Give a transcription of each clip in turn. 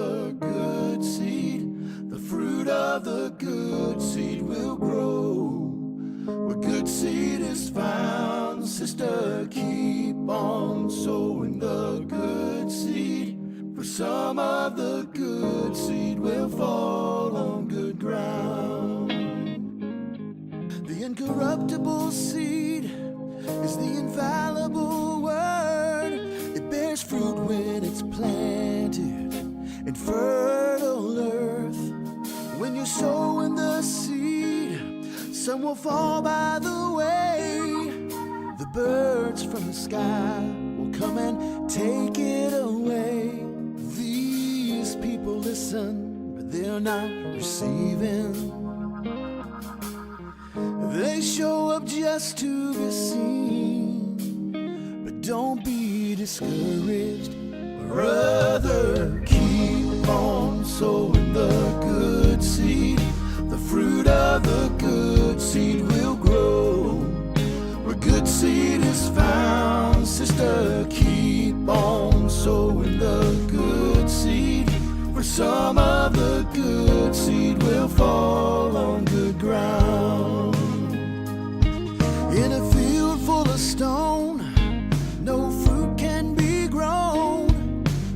the good seed. The fruit of the good seed will grow. Where good seed is found, sister, keep on sowing the good seed. For some of the good seed will fall on good ground. The incorruptible seed is the infallible word. It bears fruit when it's planted in fertile earth. When you sow in the seed, some will fall by the way. The birds from the sky will come and take it away. These people listen, but they're not receiving. They show up just to be seen. But don't be discouraged. Brother, keep on sowing the good seed. The fruit of the good seed will grow. Where good seed is found, sister, keep on sowing the good seed. For some of the good seed will fall on good ground. In a field full of stone, no fruit can be grown.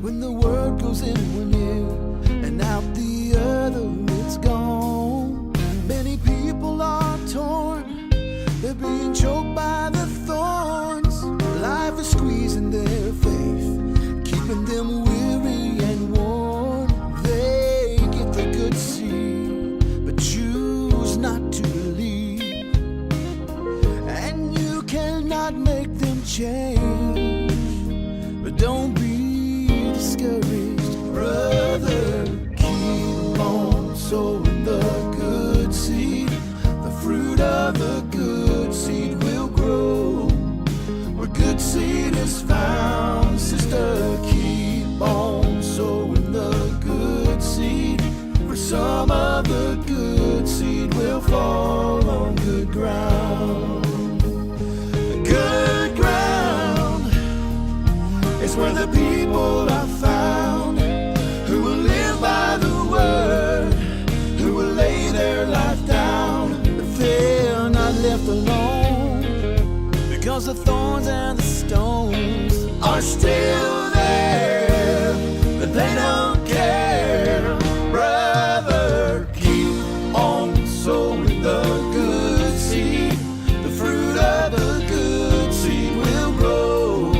When the word goes in one ear and out the other, it's gone. Many people are torn, they're being choked by the thorns. Life is squeezing their faith, keeping them weary and worn. They get the good seed, but choose not to believe. And you cannot make them change. But don't be discouraged, brother. Keep on sowing the good seed. The fruit of the good seed will grow. Where good seed is found, sister, keep on sowing the good seed. For some of the good seed will fall on good ground. Good ground is where the people are found who will live by the word, who will lay their life down. But they're not left alone because the thorns and the stones are still there, but they don't care. Brother, keep on sowing the good seed. The fruit of the good seed will grow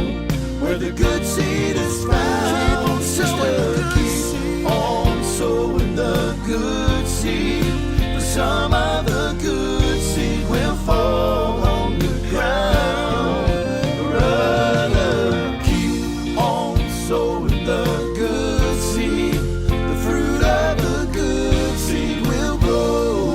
where the good seed is found. Sister, keep on sowing the good seed. For some of the good seed will fall on the ground. Brother, keep on sowing the good seed. The fruit of the good seed will grow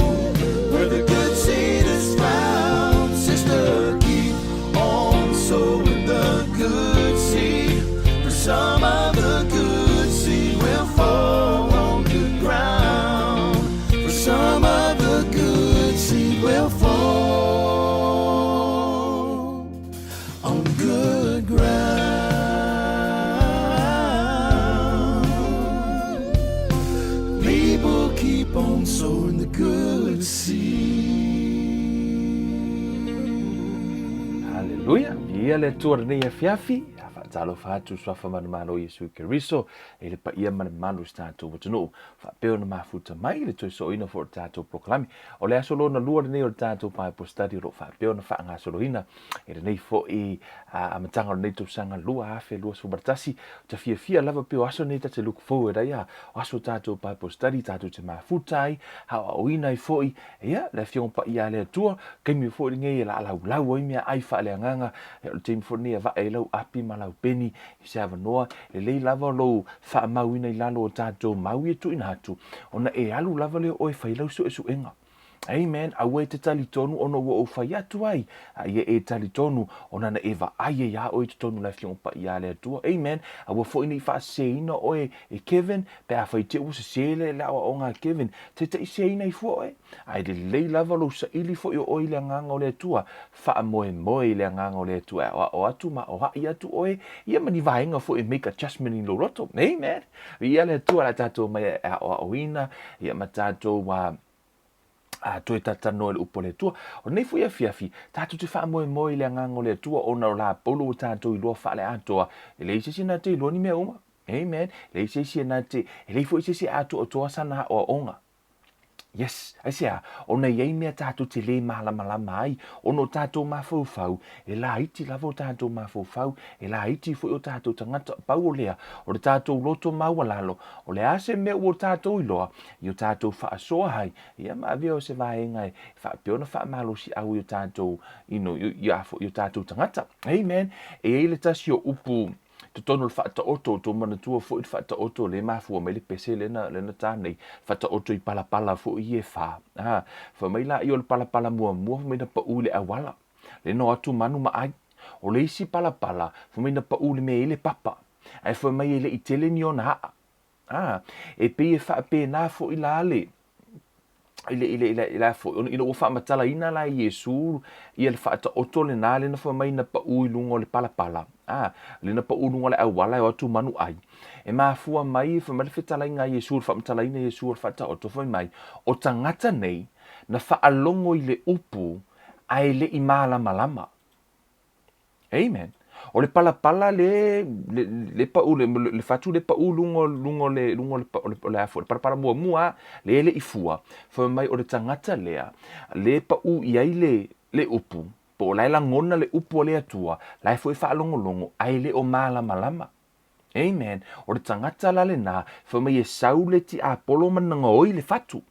where the good seed is found. Sister, keep on sowing the good seed. For some of the good seed will fall on good ground. For some of the good seed will fall on good ground. People keep on sowing the good seed. Haleloia, viia le Atua i lenei afiafi, faatalofa atu suafa manumalo o Iesu Keriso i le paia ma le mamalu o si tatou atunuu, faapea ona mafuta mai le toe sooina foi o le tatou polokalame. O le aso lona lua lenei o le tatou Bible Study o lo o faapea ona faagasoloina i lenei foi amataga o lenei tausaga 2021. Ou te fiafia lava pei o aso nei ta te look forward ai, a o aso o tatou Bible Study tatou te mafuta ai, aoaoina ai foi ia le Afioga Paia a le Atua, taimi foi lenei e laalaulau ai meaai faaleagaga, ia o le taimi foi lenei e avae ai lau api ma lau peni i se avanoa lelei lava lou faamauina i lalo o tatou mau ia tuuina atu, ona e alu lava lea o oe e fai lau suesuega. Amen. Aua e te talitonu ona ua ou fai atu ai, a ia e talitonu ona na e vaai ai iā oe i totonu o le Afioga Paia a le Atua. Amen. Aua foi ne i faaseseina oe e Kevin, pe afai te ua sese le aoaoga a Kevin, taitaiseseina ai fua oe. Ae lelei lava lou saili foi o oe i le Agaga o le Atua, faamoemoe i le Agaga o le Atua e aoao atu ma aoai atu oe, ia ma ni vaega foi e make adjustment i lou loto. Amen. Viia le Atua, o le a tatou omai e aoaoina, ia ma tatou a toe talatalanoa i le upu a le Atua. O lenei foi afiafi, tatou te faamoemoe i le Agaga o le Atua ona o lapoulu ua tatou iloa faale-atoa, e leai se isi na te iloa ni mea uma. Amen. E leai se isi na te, e leai foi se isi e atoatoa sana aoaoga. Yes, aisea? Ona e i ai mea tatou te lē malamalama ai, ona o tatou mafaufau, e laiti lava o tatou mafaufau, e laiti foi o tatou tagata, pau o lea, o le tatou loto maualalo, o le a se mea ua tatou iloa, i o tatou faasoa ai, ia ma avea o se vaega e faapea ona faamalosiau i o tatou, you know, i, a foi, i o tatou tagata. Amen. E i ai le tasi o upu, totonu o le faataoto, tou manatua foi le faataoto lea e mafua mai le pese lea na, lea na ta nei, faataoto i palapala foi ia e fa. Ha, fai mai laia o le palapala muamua fai mai na pau i le auala, lea na o atu manu ma ai. O le isi palapala, fai mai na pau i le mea e i ai le papa, ae fai mai e le i tele ni ona aa. A, e pei e faapena foi la le, i le, i le, i le, i le foi, ona ina ua faamatalaina la e Iesu ia le faataoto lena lea na fai mai na pau i luga o le palapala, a, lea na pau i luga o le auala e o atu manu ai. E mafua mai, fai mai le fetalaiga a Iesu, le faamatalaina a Iesu o le faataoto, fai mai, o tagata nei na faalogo i le upu ae le i malamalama. Amen. O le palapala le le le pau le le fatu le pau luga luga le luga le o le a foi le palapala muamua le le i fua fai mai o le tagata lea le pau i ai le le upu po o la e lagona le upu a le Atua la e foi faalogologo ae le o malamalama. Amen. O le tagata la lena, fai mai e sau le tiapolo ma gaoi le fatu.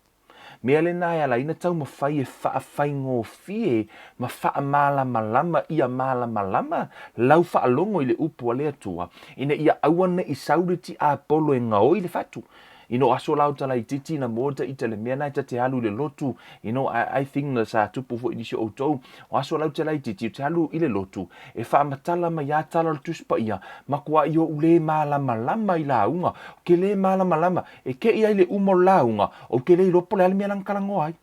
Mea lena e ala ai ona taumafai e faafaigofie ma faamalamalama ia malamalama lau faalogo i le upu a le Atua, ina ia aua ne i sau le tiapolo e gaoi le fatu. You know, aso la o talaititi na moa ta ita le mea na e ta te alu i le lotu. You know, I, I think na sa tupu foi nisi o outou. O aso lau talaititi o te alu i le lotu, e faamatala mai a tala o le Tusi Paia, matuai ou le malamalama i lauga. Ou te le malamalama. E te i ai le uma o le lauga, ou te le iloa po o le a le mea lana talanoa ai.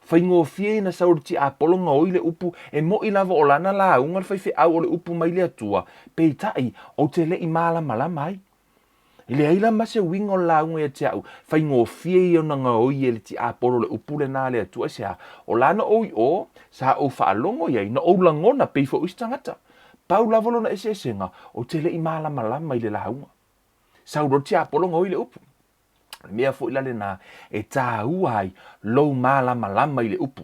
Faigofie ina sau le tiapolo gaoi le upu, e moʻi lava o lana lauga le faifeau o le upu mai le Atua, peitai, ou te le i malamalama ai. E leai la ma se uiga o le lauga ia te au, faigofie ia ona gaoi e le tiapolo le upu lena a le Atua, aisea? O la na ou i o, sa ou faalogo i ai, na ou lagona pei foi o isi tagata. Pau lava lona eseesega, ou te le i malamalama i le lauga. Sau loa le tiapolo gaoi le upu. O le mea foi la lena e tāua ai lou malamalama i le upu.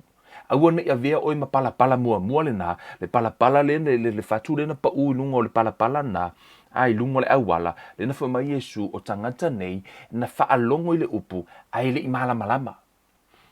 Aua ne i avea oe ma palapala muamua lena, le palapala lea, le, le, le fatu lea na pau i luga o le palapala lena, a i luga o le auala, lea na fai mai Iesu, o tagata nei na faalogo i le upu, ae le i malamalama.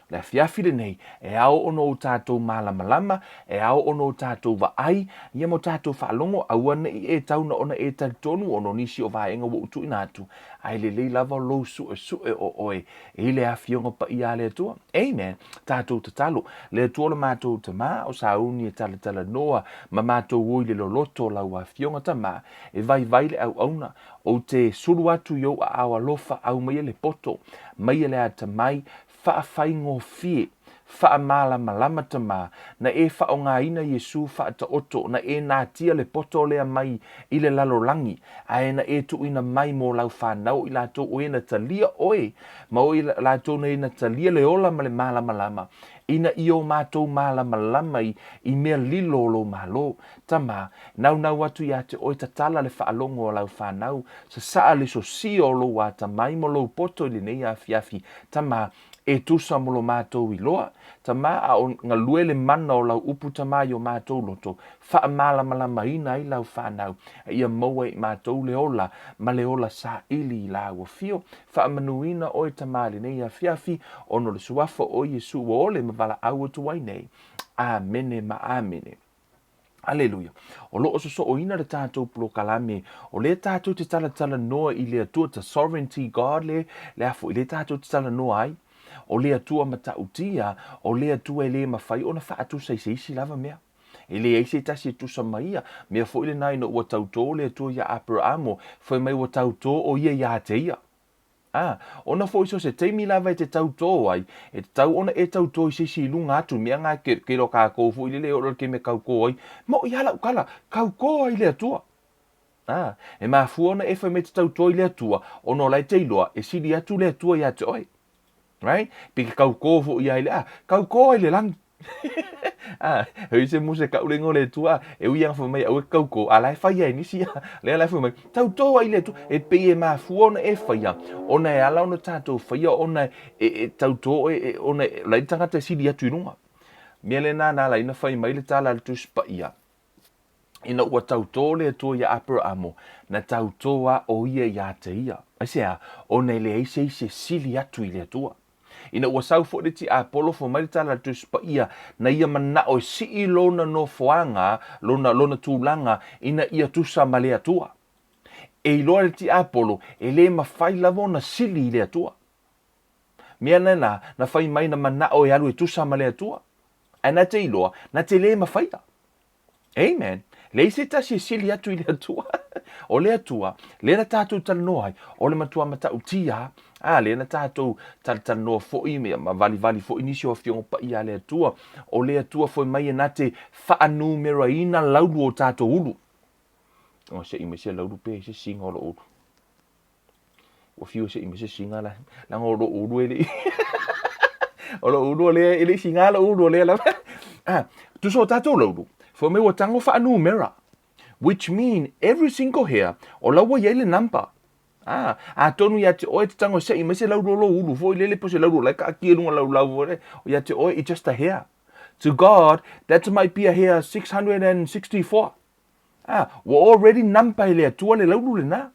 O le afiafi lenei, e ao ona o tatou malamalama, e ao ona o tatou vaai, ia ma o tatou faalogo, aua ne i e tau na ona e talitonu ona o nisi o vaega ua ou tuuina atu, ae lelei lava lou suesue o oe i le Afioga Paia a le Atua. Amen. Tatou tatalo. Le Atua o le matou Tama, o sauni e talatalanoa ma matou o i le loloto o lau Afioga Tama, e vaivai le auauna, Ou te sulu atu i ou aao alofa, aumaia le poto, maia le atamai, faafaigofie, faamalamalama Tama, na e faaaogaina Iesu faataoto, na e natia le poto lea mai i le lalolagi, ae na e tuuina mai mo lau fanau o i latou o e na talia oe, ma o i latou na e na talia le ola ma le malamalama, ina ia o matou malamalama i, i mea lilo o lou Malo. Tama, naunau atu ia te oe tatala le faalogo o lau fanau, sasaa le sosia o lou atamai ma lou poto i lenei afiafi, Tama, e tusa mo lo matou iloa, Tama, a o galue le mana o lau upu Tama i o matou loto, faamalamalamaina ai lau fanau, a ia maua i matou le ola ma le ola saili i lau afio. Faamanuina oe Tama i lenei afiafi, ona o le suafa o Iesu ua ole ma valaau atu ai nei. Amene ma amene. Aleluia. O lo o sosooina le tatou polokalame, o lea tatou te talatalanoa i le Atua, the sovereignty God le, le a foi, lea tatou te talanoa ai. O le Atua matautia, o le Atua e le mafai ona faatusa i se isi lava mea. E leai se tasi e tusa ma ia. Mea foi lena ina ua tautō le Atua iā Aperaamo, fai mai ua tautō ʻo ia iā te ia. Ā, ona foi so se taimi lava e te tautō ai, e tatau ona e tautō i se isi i luga atu, mea ngā ke, ke loa kākou foi lele e oo le keme kaukō ai, ma o i ala ukala, kaukō ai le Atua. Ā, e mafua ona e fai mai te tautō i le Atua, ona o la e te iloa, e sili atu le Atua iā te oe. Right? Pe ke kaukō foi ia i le, ā, kaukō ai le lagi. A, e se muse ka ule ngole tua, e ui anga mai au e kaukō, a la e whai ai nisi, a, lea la e whai mai, tau tō ai le tu, e pei e mafua ona e whaia, ona e ala ona tātou whaia, ona e, e tau tō e, e ona e, lai tangata e sili atu i runga. Mea le nā nā la ina whai mai le tāla le tusi paia, ina ua tautō le Atua iā Aperaamo, na tautō a o ia iā te ia. Aisea, ona e leai se isi e sili atu i le Atua. Ina ua sau foi le tiapolo, fai mai le tala a le Tusi Paia, na ia manao e sii lona nofoaga, lona, lona tulaga, ina ia tusa ma le Atua. E iloa le tiapolo, e le mafai lava ona sili i le Atua. Mea lena, na fai mai na manao e alu e tusa ma le Atua. Ae na te iloa, na te le mafaia. Amen. Leai se tasi e sili atu i le Atua. O le Atua, lea na tātou talanoa ai, o le matua matautia, a, lea na tātou talatalanoa foi ma valivali foi nisi o afioga paia a le Atua, o le Atua foi mai e na te faanumeraina laulu o tātou ulu. O se i mai se laulu pe se singa o lo ulu. Ua fiu se i mai se singa la, leaga o lou ulu e le i o lou ulu o lea e le i singa lou ulu o lea lava. Ah, tusa o tātou laulu, fai mai ua tago faanumera, which mean every single hair o la ua i ai le number. Ah, atonu ia te oe te tago e seʻi mai se laulu o lou ulu foi lele po o se laulu o la e kaatia i luga o lau lau foi lele, ia te oe it's just a hair. To God, that might be a hair 664. Ah, ua already number e le Atua le laulu lena.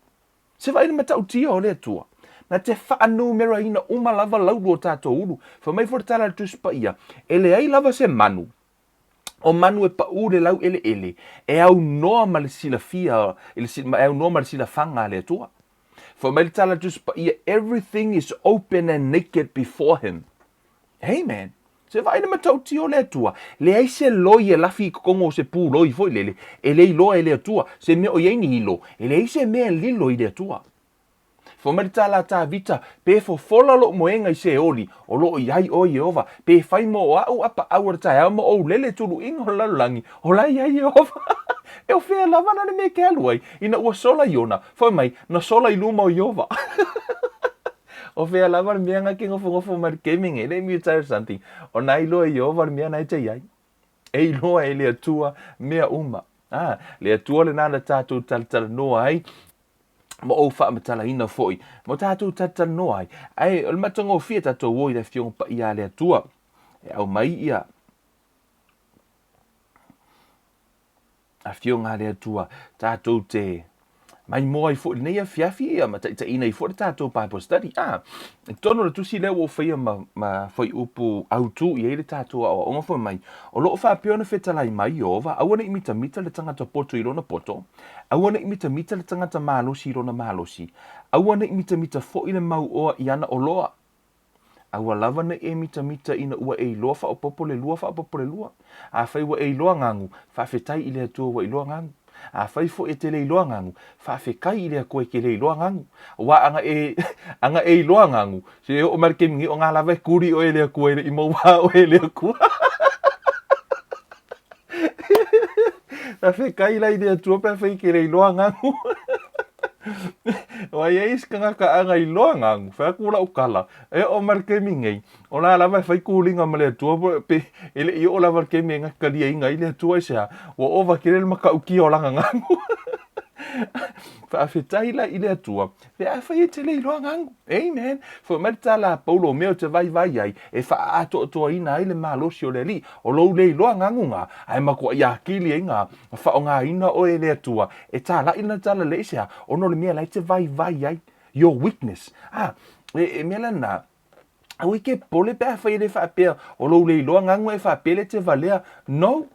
Se vaai le matautia o le Atua, na te faanumeraina uma lava laulu o tatou ulu. Fai mai foi le tala a le Tusi Paia, e leai lava se manu, o manu e paʻū le lau eleele, e aunoa ma le silafia, e aunoa ma le silafaga a le Atua. Fai mai le tala a le Tusi Paia, everything is open and naked before him. Amen. Se vaai le matautia o le Atua, leai se loi e lafi i totonu o se puloi foi lele, e le iloa e le Atua, se mea o i ai ni ilo, e leai se mea e lilo i le Atua. Fai mai le tala a Tavita, Pe fofola lou moega i Seoli, o loo i ai oe Ieova, pe fai mo aʻu apaau o le taeao ma ou lele tuluiga o le lalolagi, o la i ai Ieova. E o fea lava la le mea e ke alu ai, ina ua sola Iona, fai mai, na sola i luma o Ieova. O fea lava le mea nga ke nofonofo mai le kemi nei, let me tell you something, o na iloa e Ieova le mea na e te iai. E iloa e le Atua mea uma. Ah, le Atua lena na tātou talatalanoa ai, ma ou faamatalaina foi, ma tātou talatalanoa ai. Ae, o le matagofie tātou o i le afioga paia a le Atua, e aumai ia Afioga a le Atua, tātou te maimoa ai foi lenei afiafi ia ma taitaiina ai foi le tātou Bible study. Ah, i totonu o le tusi lea ua ou faia ma, ma fuaiupu autū i ai le tātou aoaoga foi mai, o lo o faapea ona fetalai mai Ieova, aua ne i mitamita le tagata poto i lona poto, aua ne i mitamita le tagata malosi i lona malosi, aua ne i mitamita foi le mauoa i ana oloa. Aua lava nei e mitamita ina ua e iloa faaopoopo le lua faaopoopo le lua. Afai ua e iloa gagu, faafetai i le Atua ua iloa gagu. Afai foi e te le iloa gagu, faafetai i le Atua e te le iloa gagu. Aua ana e, ana e iloa gagu, se e oo mai le taimi nei o na lava e kuli oe e le Atua e le i maua oe e le Atua. Faafetai la i le Atua pe afai e te le iloa gagu. Ua i ai isi tagata ana iloa gagu, fai atu lau tala, e oo mai le taimi nei, o la lava e fai tuliga ma le Atua, pe e le i oo lava le taimi e gataliaina ai le Atua aisea, ua ova tele le matautia o lana gagu. Faafetai la i le Atua, pe afai e te le iloa gagu. Amen. Fai mai le tala a Paulo, o mea ou te vaivai ai, e faaatoatoaina ai le malosi o le Alii, o lou le iloa gagu ga, ae matuai atili ai ga, faaaogaina oe e le Atua, e tālaʻi lana tala le aisea, ona o le mea la e te vaivai ai, your weakness. A, e, e mea lana, aua e ke pole pe afai e le faapea, o lou le iloa gagu e faapea le te valea. No.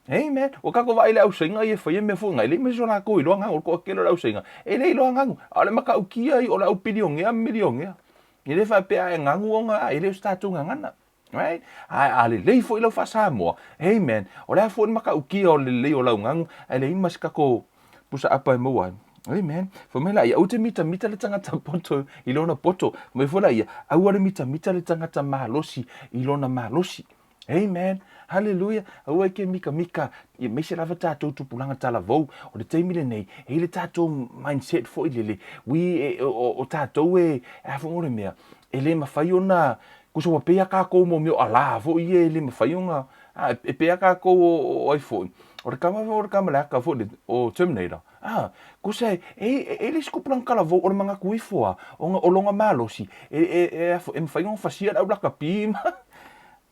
Amen. Ua kākou vaai i le ausaiga ia e faia mea foi ga, e leai ma se o lakou iloa gagu, o le toatele o le ausaiga, e le iloa gagu, a o le matautia ia o le au pilionea ma milionea. E le faapea a e gagu ona e le o se tatou gagana. Right? Ae a lelei foi lau faa-Samoa, amen, o le a foi le matautia o le lelei o lau gagu, ae leai ma se tatou pusa apa e maua ai. Amen. Fai mai laia, aua te mitamita le tagata poto i lona poto. Fai mai foi laia, aua le mitamita le tagata malosi i lona malosi. Amen. Hallelujah. Aua e ke mikamika, aemaise lava tatou tupulaga talavou. O le taimi lenei, e i le tatou mindset foi lele, we, e, o, o tatou e, e a foi le mea, e le mafai ona, kusa ua pei a kākou mo mea o alā foi ia e le mafai ona, a, e pei a kākou o, o, o ai foi, o le kama foi o le kama leaka foi le, o Terminator. A, kusa e, e, e, e le isi tupulaga talavou o le manatu ifo a, ona o lona malosi, e, e, e, a foi, e mafai ona fasia le au lakapi ma,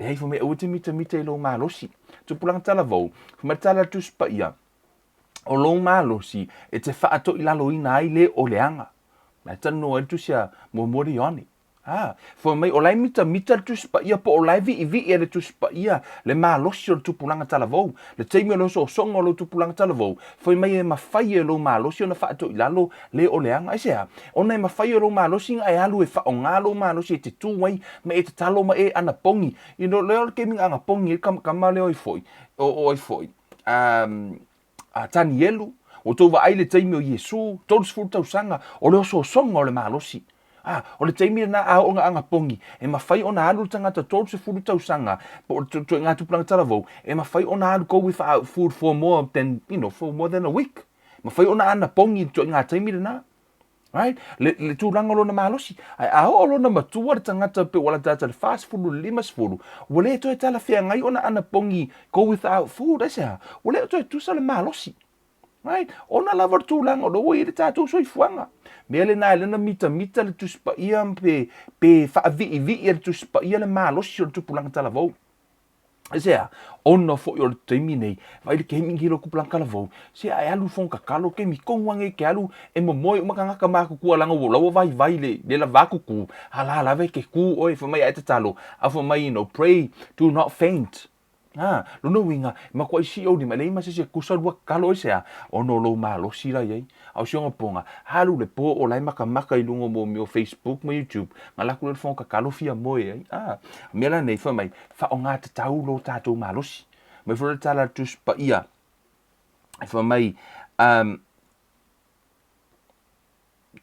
Leai, fai mai aua e te mitamita i lou malosi. Tupulaga talavou, fai mai le tala a le Tusi Paia, o lou malosi e te faatoilaloina ai le o leaga. La e talanoa ai le Tusi a Muamua le Ioane. A, fai mai o la e mitamita le Tusi Paia po o la e viivii e le Tusi Paia le malosi o le tupulaga talavou. Le taimi o le osoosoga o lou tupulaga talavou, fai mai e mafai e lou malosi ona faatoilalo le o leaga. Aisea? Ona e mafai e lou malosi ona e alu e faaaoga lou malosi e te tū ai ma e tatalo ma e anapogi. You know, lea o le taimi na anapogi ai le kamakama lea o ai foi, o, o ai foi, um, a Tanielu, ua tou vaai i le taimi o Iesu, 30 tausaga, o le osoosoga o le malosi. A, o le taimi lena a oo ina anapogi, e mafai ona alu le tagata 30 tausaga, po o le ituaiga tupulaga talavou, e mafai ona alu go without food for more than, you know, for more than a week. Mafai ona anapogi i le ituaiga taimi lena. Right? Le, le tulaga o lona malosi. Ae a oo lona matua le tagata pe ua latalata le 40 le 50, ua le toe talafeagai ona anapogi go without food. Aisea? Ua le toe tusa le malosi. Right? Ona lava o le tulaga o lo ua i ai le tatou soifuaga. Mea lena e lena mitamita le Tusi Paia pe, pe faaviivii e le Tusi Paia le malosi o le tupulaga talavou. Aisea? Ona foi o le taimi nei, vaai le taimi nei lo tupulaga talavou, se a e alu i le fono tatalo, taimi tonu lava nei e te alu e momoe uma tagata matutua leaga ua la ua vaivai le, le lava tutu, a la lava e te tu oe, fai mai a e tatalo, a fai mai, you know, pray, do not faint. A, lona uiga, e matuai sii ou lima, e leai ma se isi e tusa lua tatalo aisea? Ona o lou malosi la i ai. A o si ona poga, alu le po o la e makamaka i luga o mo mea o Facebook ma YouTube, na alu atu lea i le fono tatalo fia moe ai. A, o mea la nei, fai mai, faaaoga tatau lo tatou malosi. Mai foi le tala a le Tusi Paia, fai mai, um,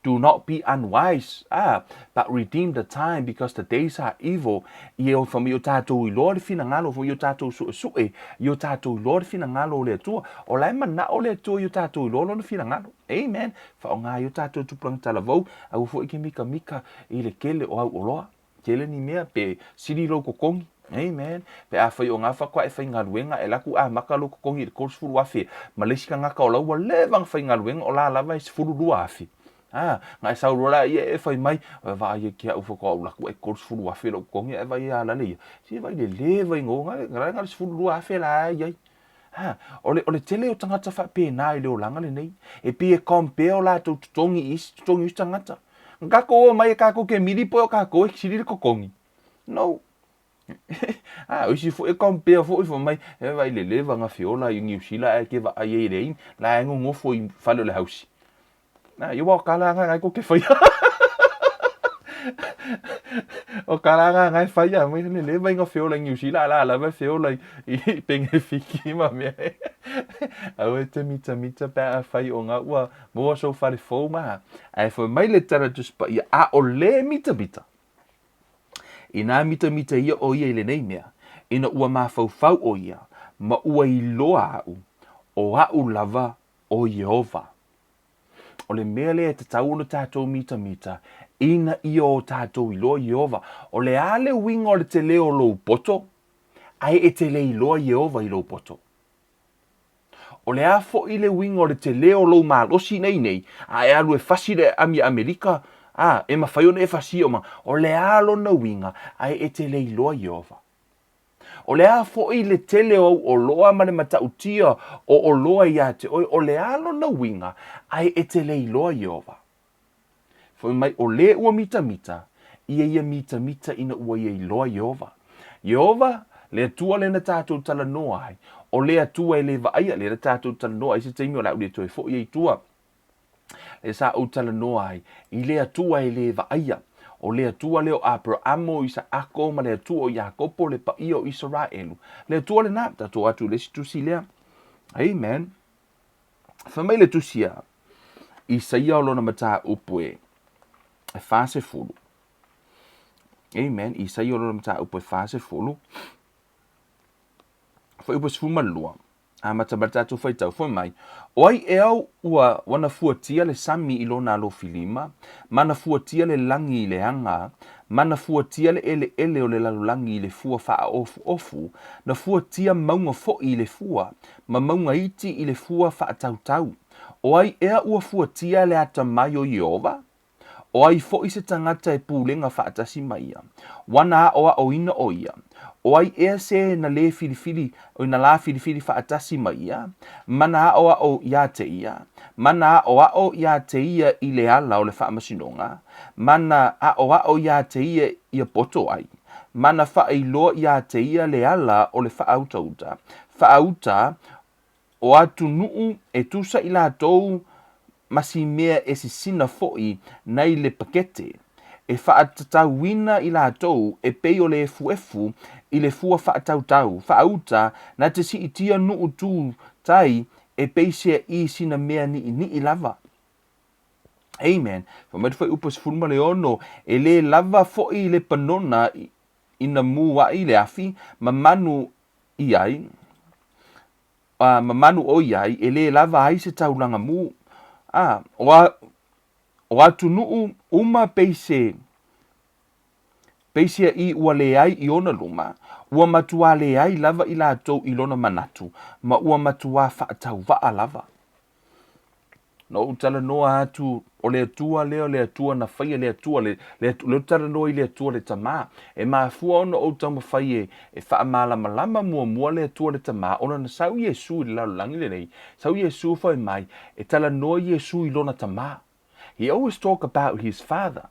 Do not be unwise, ah, but redeem the time because the days are evil. Ia fai mai o tatou iloa le finagalo, fai mai o tatou suesue, ia o tatou iloa le finagalo o le Atua. O la e manao le Atua ia o tatou iloa lona finagalo. Amen. Faaaoga ai o tatou tupulaga talavou, aua foi ke mikamika i le tele o au oloa. Tele ni mea pe sili lou totogi. Amen. Pe afai o ngā faatoa e faigaluega, e alu atu amata lou totogi i le 30,000, ma le isi tagata o la ua leva ona faigaluega o la lava e 12,000. A, na e sau loa la ia e fai mai, e vaai ai ke au faatoa ou alu atu e 30,000 lou totogi ae vaai ia lale ia. Se vaai le leva i ngo, na la le 12,000 la e i ai. Ha, o le, o le tele o tagata faapena i le olaga lenei, e pei e compare o latou totogi i isi totogi o isi tagata. Na kakou o mai e kakou ke mili poe o kakou e sili le totogi. No. A, o isi foi e compare foi fai mai, e vaai le leva na feola i Niu Sila ae ke vaai ai e leai, la e nonofo i fale o le hausi. Na, ia ua o ka la nga ko ke whaia. O ka la nga ngai whaia, mai le le mai nga feola i New Zealand, la la mai feola i, i Pengefiki ma mea. Au e te mita mita pe a whai o ngā ua moa so whare fou ma. Ae whai mai le tara tusi pa ia, a o le mita mita. Inā mitamita ia o ia i lenei mea, ina ua mafaufau o ia, ma ua iloa aʻu, o aʻu lava o Iēhova. O le mea lea e tatau ona tatou mitamita, ina ia o tatou iloa Iēhova. O le a le uiga o le tele o lou poto, ae e te le iloa Iēhova i lou poto? O le a foi le uiga o le tele o lou malosi nei nei, a e alu e fasi le ami Amerika, a, e mafai ona e fasia uma, o le a lona uiga, ae e te le iloa Ieova? O le a foi le tele o au oloa ma le matautia o oloa iā te oe, o le a lona uiga, ae e te le iloa Ieova? Fai mai, o le ua mitamita, ia ia mitamita ina ua ia iloa Ieova. Ieova, le Atua lea na tatou talanoa ai, o le Atua e le vaaia, lea na tatou talanoa ai se taimi o le a ou le toe foi ai i tua, lea sa ou talanoa ai i le Atua e le vaaia. O le Atua lea o Aperaamo, o Isaako ma le Atua o Iakopo, le paia o Isaraelu. Le Atua lena, tatou o atu i le isi tusi lea. Amen. Fai mai le tusi a Isaia o lona mataupu e 40. Amen. Isaia o lona mataupu e 40. Fuaiupu 12. Amata mai le tatou faitau, fai mai, O ai ea ua ua na fuatia le sami i lona alofilima, ma na fuatia le lagi i le aga, ma na fuatia le eleele o le lalolagi i le fua faaofuofu, na fuatia mauga foi i le fua, ma mauga iti i le fua faatautau? O ai ea ua fuatia le atamai o Ieova? O ai foi se tagata e pulega faatasi ma ia? Ua na aʻoaʻoina ʻo ia. O ai ea se na lē filifili, oi na lā filifili faatasi ma ia, ma na aʻoaʻo iā te ia, ma na aʻoaʻo iā te ia i le ala o le faamasinoga, ma na aʻoaʻo iā te ia ia poto ai, ma na faailoa iā te ia le ala o le faautauta, faauta O atunuu e tusa i latou ma si mea e sisina foi nai le pakete, e faatatauina i latou e pei o le efuefu i le fua faatautau, faauta na te siitia nuu tu tai e pei sea i sina mea niʻiniʻi lava. Amen. Fai mai le fuaiupu 16, e le lava foi Lepanona ina mu ai le afi ma manu i ai, a, ma manu ʻo ia ai, e lē lava ai se taulaga mū. A, o a, o atunuu uma pei se, pei sea i ua leai i ona luma, ua matuā leai lava i latou i lona manatu, ma ua matuā faatauvaʻa lava. Na ou talanoa atu, o le Atua lea, o le Atua na faia le Atua, le, le, le ou talanoa i le Atua le Tamā. E mafua ona ou taumafai e, e faamalamalama muamua le Atua le Tamā, ona na sau Iesu i le lalolagi lenei, sau Iesu fai mai, e talanoa Iesu i lona Tamā. He always talk about his father.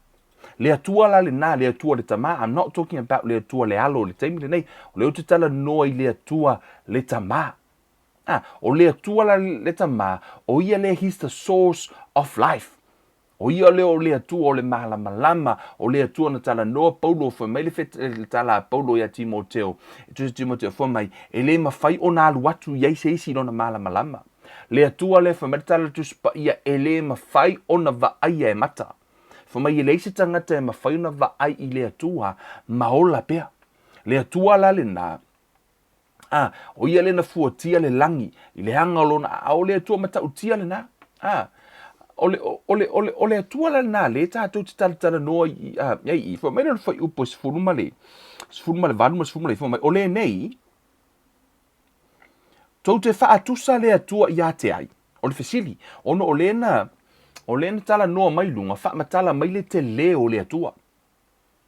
Le Atua la lena, le Atua le Tamā. I'm not talking about le Atua le Alo i le taimi lenei. O lea ou te talanoa i le Atua le Tamā. A, o le Atua la le Tamā, o ia lea He's the source of life. O ia lea o le Atua o le malamalama, o le Atua na talanoa Paulo, fai mai le, fet, le tala a Paulo ia Timoteo, e tusa Timoteo, fai mai, e le mawhai ona alu atu i ai se isi i lona malamalama. Le Atua lea, fai mai le tala le Tusi Paia, e le mawhai ona vaaia e mata. Fai mai e leai se tagata e mawhai ona vaai i le Atua ma ola pea. Le Atua la lena, A, o ia lea na fuatia le lagi i le aga o lona aao, o le Atua matautia lena. A, o le, o le, o le, o le Atua la lena lea tatou te talatalanoa i, a, i, i, fai mai le fuaiupu e 18 ma le 19, fai mai, o lenei, tou te faatusa le Atua ia te ai. O le fesili, ona o lea na, o lea na talanoa mai luga, faamatala mai le telē o le Atua.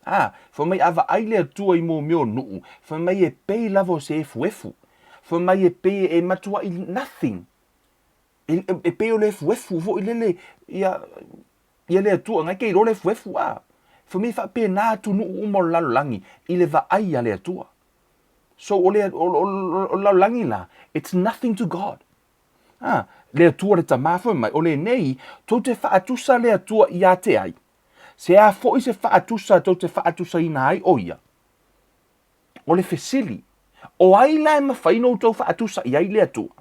A, fai mai a vaai le Atua i mō mea o nuʻu, fai mai e pei lava o se efuefu. Fai mai e pei e matuaʻi nothing. E, e, e pei o le efuefu foi lele ia, ia le Atua, ngai ke iloa le efuefu, a. Fai mai e faapena atunuu uma o le lalolagi i le vaai a le Atua. So o le, o, o, o, o le lalolagi la, it's nothing to God. A, le Atua le Tamā fai mai, o lenei, tou te faatusa le Atua ia te ai. Se a foi se faatusa tou te faatusaina ai o ia? O le fesili, o ai la e mafai ona outou faatusa i ai le Atua?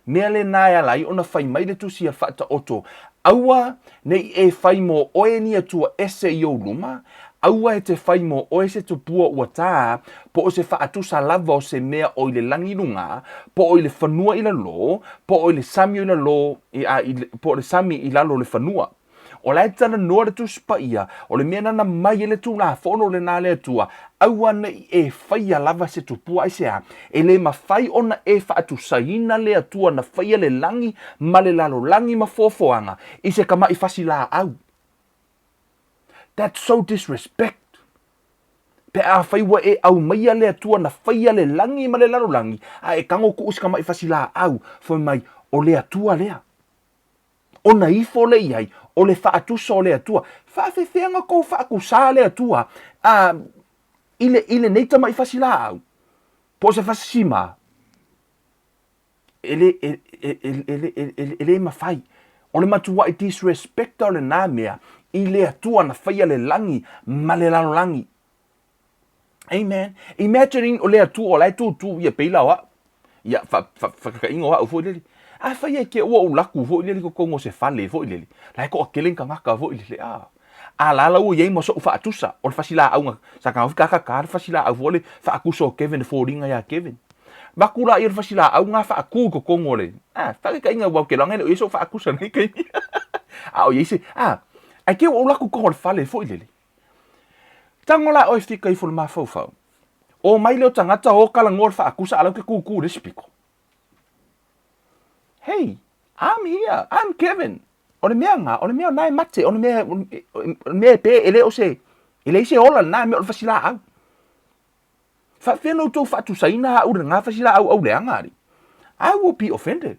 Mea lena e ala ai ona fai mai le tusi a Faataoto, Aua ne i e fai mō oe ni atua ese i ou luma, aua e te fai mō oe se tupua ua tā, po o se faatusa lava o se mea o i le lagi i luga, po o i le fanua i lalo, po o i le sami o i lalo, i, a, i, po o le sami i lalo o le fanua. O la e talanoa le Tusi Paia, o le mea nana mai e le Tulafono lena a le Atua, aua ne i e faia lava se tupua aisea, e le mafai ona e faatusaina le Atua na faia le lagi ma le lalolagi ma foafoaga i se kamaʻi fasi laau. That's so disrespect. Pe afai ua e aumaia le Atua na faia le lagi ma le lalolagi, a e tago kuu i se kamaʻi fasi laau, fai mai, o le Atua lea. Ona ifo le i ai, o le faatusa o le Atua. Faafefea ona kou faatusā le Atua a, i, le, i lenei tamaʻi fasi laau, po o se fasi simā? E le, e, e, e, e, e, e, e le mafai. O le matuaʻi disrespect o lenā mea i le Atua na faia le lagi ma le lalolagi. Amen. Imagine o le Atua o la e tūtū ia pei la o a'u. Ia, faakakaʻiga o a'u foi lele. Afai e ke ua ou laku foi lele i totonu o se fale foi lele, la e toatele ni tagata foi lele, a. A la la ua i ai ma soʻu faatusa, o le fasilaauga, sa taofi ta ta le fasilaau foi le faatusa o Kevin e foliga ia Kevin. Avatu laia o le fasilaau na faatu i totonu o le, a, faataitaiga aua ou te iloa e le o i ai soʻu faatusa i lenei taimi. A o i ai se, a, ae te i ua ou alu atu i totonu o le fale foi lele. Tago la oe fika ifo i le mafaufau. O mai lea o tagata o talanoa i le faatusa a o la ou te tūtū i le isi pito. Hey, I'm here, I'm Kevin. O le mea na, o le mea o na e mate, o le mea, o le mea e pe, e le o se, e leai se ola lena mea o le fasilaau. Faapefea ona outou faatusaina au i lena fasilaau auleaga alii? I will be offended.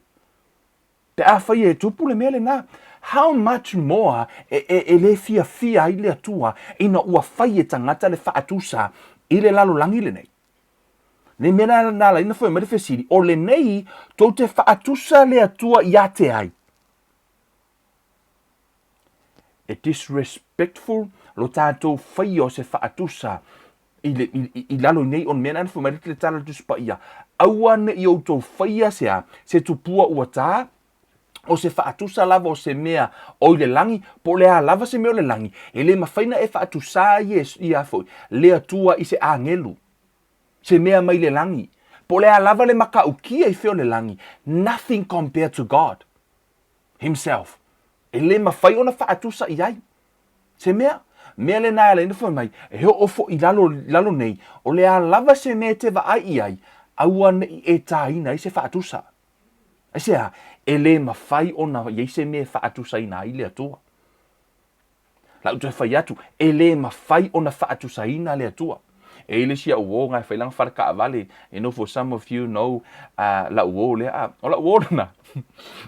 Pe afai e tupu le mea lena, how much more e, e, e le fiafia ai le Atua ina ua fai e tagata le faatusa i le lalolagi lenei? Le mea na, na ala ai ona fai mai le fesili, o lenei tou te faatusa le Atua ia te ai? E disrespectful lo tatou faia o se faatusa i, le, i, i lalo i nei o le mea na fai mai le tala le Tusi Paia, aua ne i outou faia se a, se tupua ua tā, o se faatusa lava o se mea o i le lagi, po o le a lava se mea o le lagi, e le mafai ona e faatusa ai ia foi le Atua i se agelu, se mea mai le lagi, po o le a lava le matautia i fea o le lagi, nothing compared to God himself. E le mafai ona faatusa i ai se mea. Mea lena e ala ai ona fai mai, e oo foi i lalo, lalo nei, o le a lava se mea e te vaai i ai, aua ne i e tāina ai se faatusa. Aisea? E le mafai ona i ai se mea e faatusaina ai le Atua. Lau toe fai atu, e le mafai ona faatusaina le Atua. E i ai le isi au uo na e fai lana fale taavale, you know for some of you know lau uo lea, ah, o lau uo lena,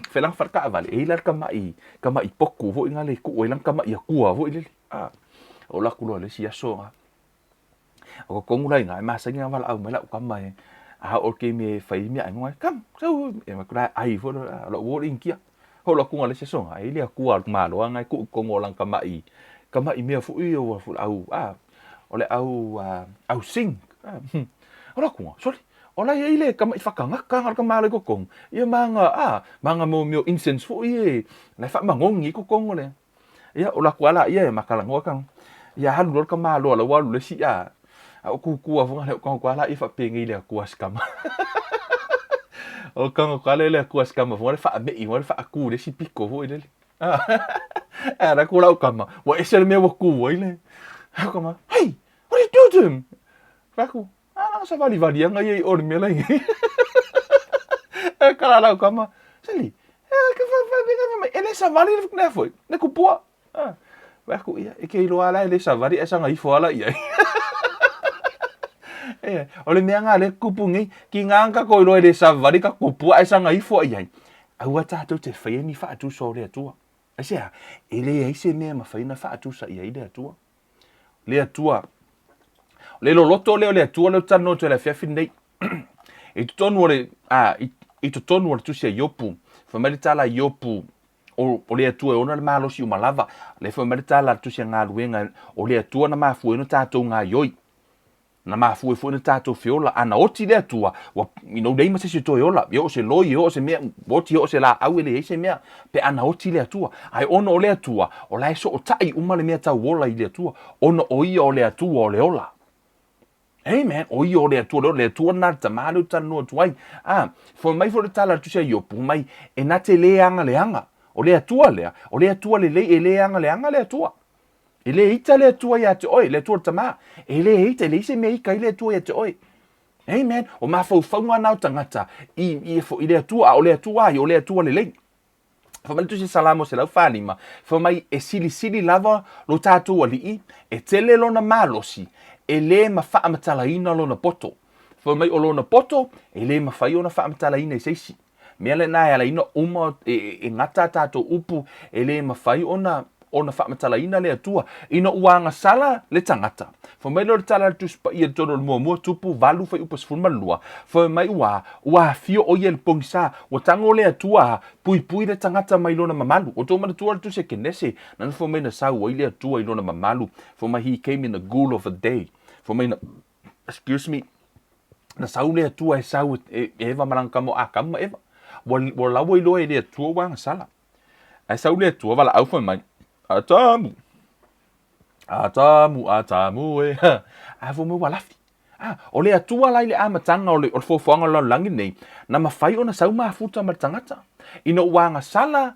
fai lana fale taavale, e i ai la le tamaʻi, tamaʻi potu foi na le tuu ai lana tamaʻi akua foi lele, ah, o alu atu loa i le isi aso, ah, O totonu la i ina, e masani ona valaau mai lau tama e a oo i le taimi e fai ai meaai, come, sau, e alu atu la e ai foi lea, o lou uo le Initia. Oo atu i le isi aso, e i ai le akua a le tamaloa lena e tuu i totonu o lana tamaʻi, tamaʻi mea foi ia ua au, a, o le au, au sing. O le akua, sole, o la e i ai le tamaʻi faatagata a le tamaloa i totonu, ia ma ana, a, ma ana mea o incense foi ia, la e faamanogi ai totonu o le Ia, o laku ala ia e makalanoa ka. Ia alu loa le tamaloa la ua alu le isi a. A o kukua fo le ka ko ala i fa pengi le akua skama. O ka ko ala le akua skama fo le fa me i fo le fa ku le si piko fo ile. A la ku la kama. Wa ese le me wa ku ai le. Ha kama. Hey, what did you do to him? Fa ku. A la sa vali vali anga ia i o le me la. E kala la kama. Sali. E le savali le mea foi, le kupua. Ah, Vai aku ia, e ke iloa ala e le savali e saga ifo ala i ai. E, o le mea ngā le kupu nei, ki ngā ka ko iloa e le savali ka kupua e saga ifo i ai. Aua tātou te whai ni whaatusa o le Atua. Aisea, e le ai se mea mawhai na whaatusa i ai le Atua. Le Atua. Le loloto lea o le Atua lea ou te talanoa atu ai i le afiafi lenei. I totonu o le, a, i, i totonu o le tusi a Iopu, fai mai le tala a Iopu, o, o le Atua e ona le malosi uma lava. Lea fai mai le tala a le tusi a Galuega, o le Atua na mafua ai ona tatou gaioi. Na mafua ai foi ona tatou feola. A na oti le Atua, ua, you know, leai ma se isi e toe ola. E oo se loi, e oo se mea, ua oti e oo se laau e leai se mea. Pe a na oti le Atua. Ae ona o le Atua, o la e sootai uma le mea tauola i le Atua, ona o ia o le Atua o le ola. Amen. O ia o le Atua, o le Atua lena le Tama lea ou te talanoa atu ai. A, fai mai foi le tala a le Tusi a Iopu, fai mai, e na te le agaleaga. O le Atua lea, o le Atua lelei, e le agaleaga le Atua. E le ita le Atua ia te oe, le Atua le Tama. E le ita, e leai se mea ita ai le Atua ia te oe. Amen. O mafaufauga na o tagata i, i, i le Atua, a o le Atua ai, o le Atua lelei. Fai mai le Tusi Salamo 145, fai mai e silisili lava lo tatou Alii, e tele lona malosi, e le ma faamatalaina lona poto. Fai mai o lona poto, e le mafai ona faamatalaina e se isi. Mea lena e ala ai ona uma e, e, e gata a tatou upu, e le mafai ona ona faamatalaina le Atua ina ua agasala le tagata. Fai mai lea o le tala a le Tusi Paia i totonu o le Muamua Tupu 8 fuaiupu 12, fai mai ua, ua afio ʻo ia i le pogisa, ua tago le Atua a puipui le tagata mai lona mamalu. Ua outou manatua le Tusi a Kenese, nana fai mai na sau ai le Atua i lona mamalu, fai mai he came in the cool of the day. Fai mai na, excuse me, na sau le Atua e sau e Eva ma lana tama o Atamu ma Eva. Ua, ua laua iloa e le Atua ua agasala. Ae sau le Atua valaau fai mai, Atamu, Atamu, Atamu e. Ae fai mai ua lafi. Ah, o le Atua la i le amataga o le, o le foafoaga o le lalolagi lenei, na mafai ona sau mafuta ma le tagata. Ina ua agasala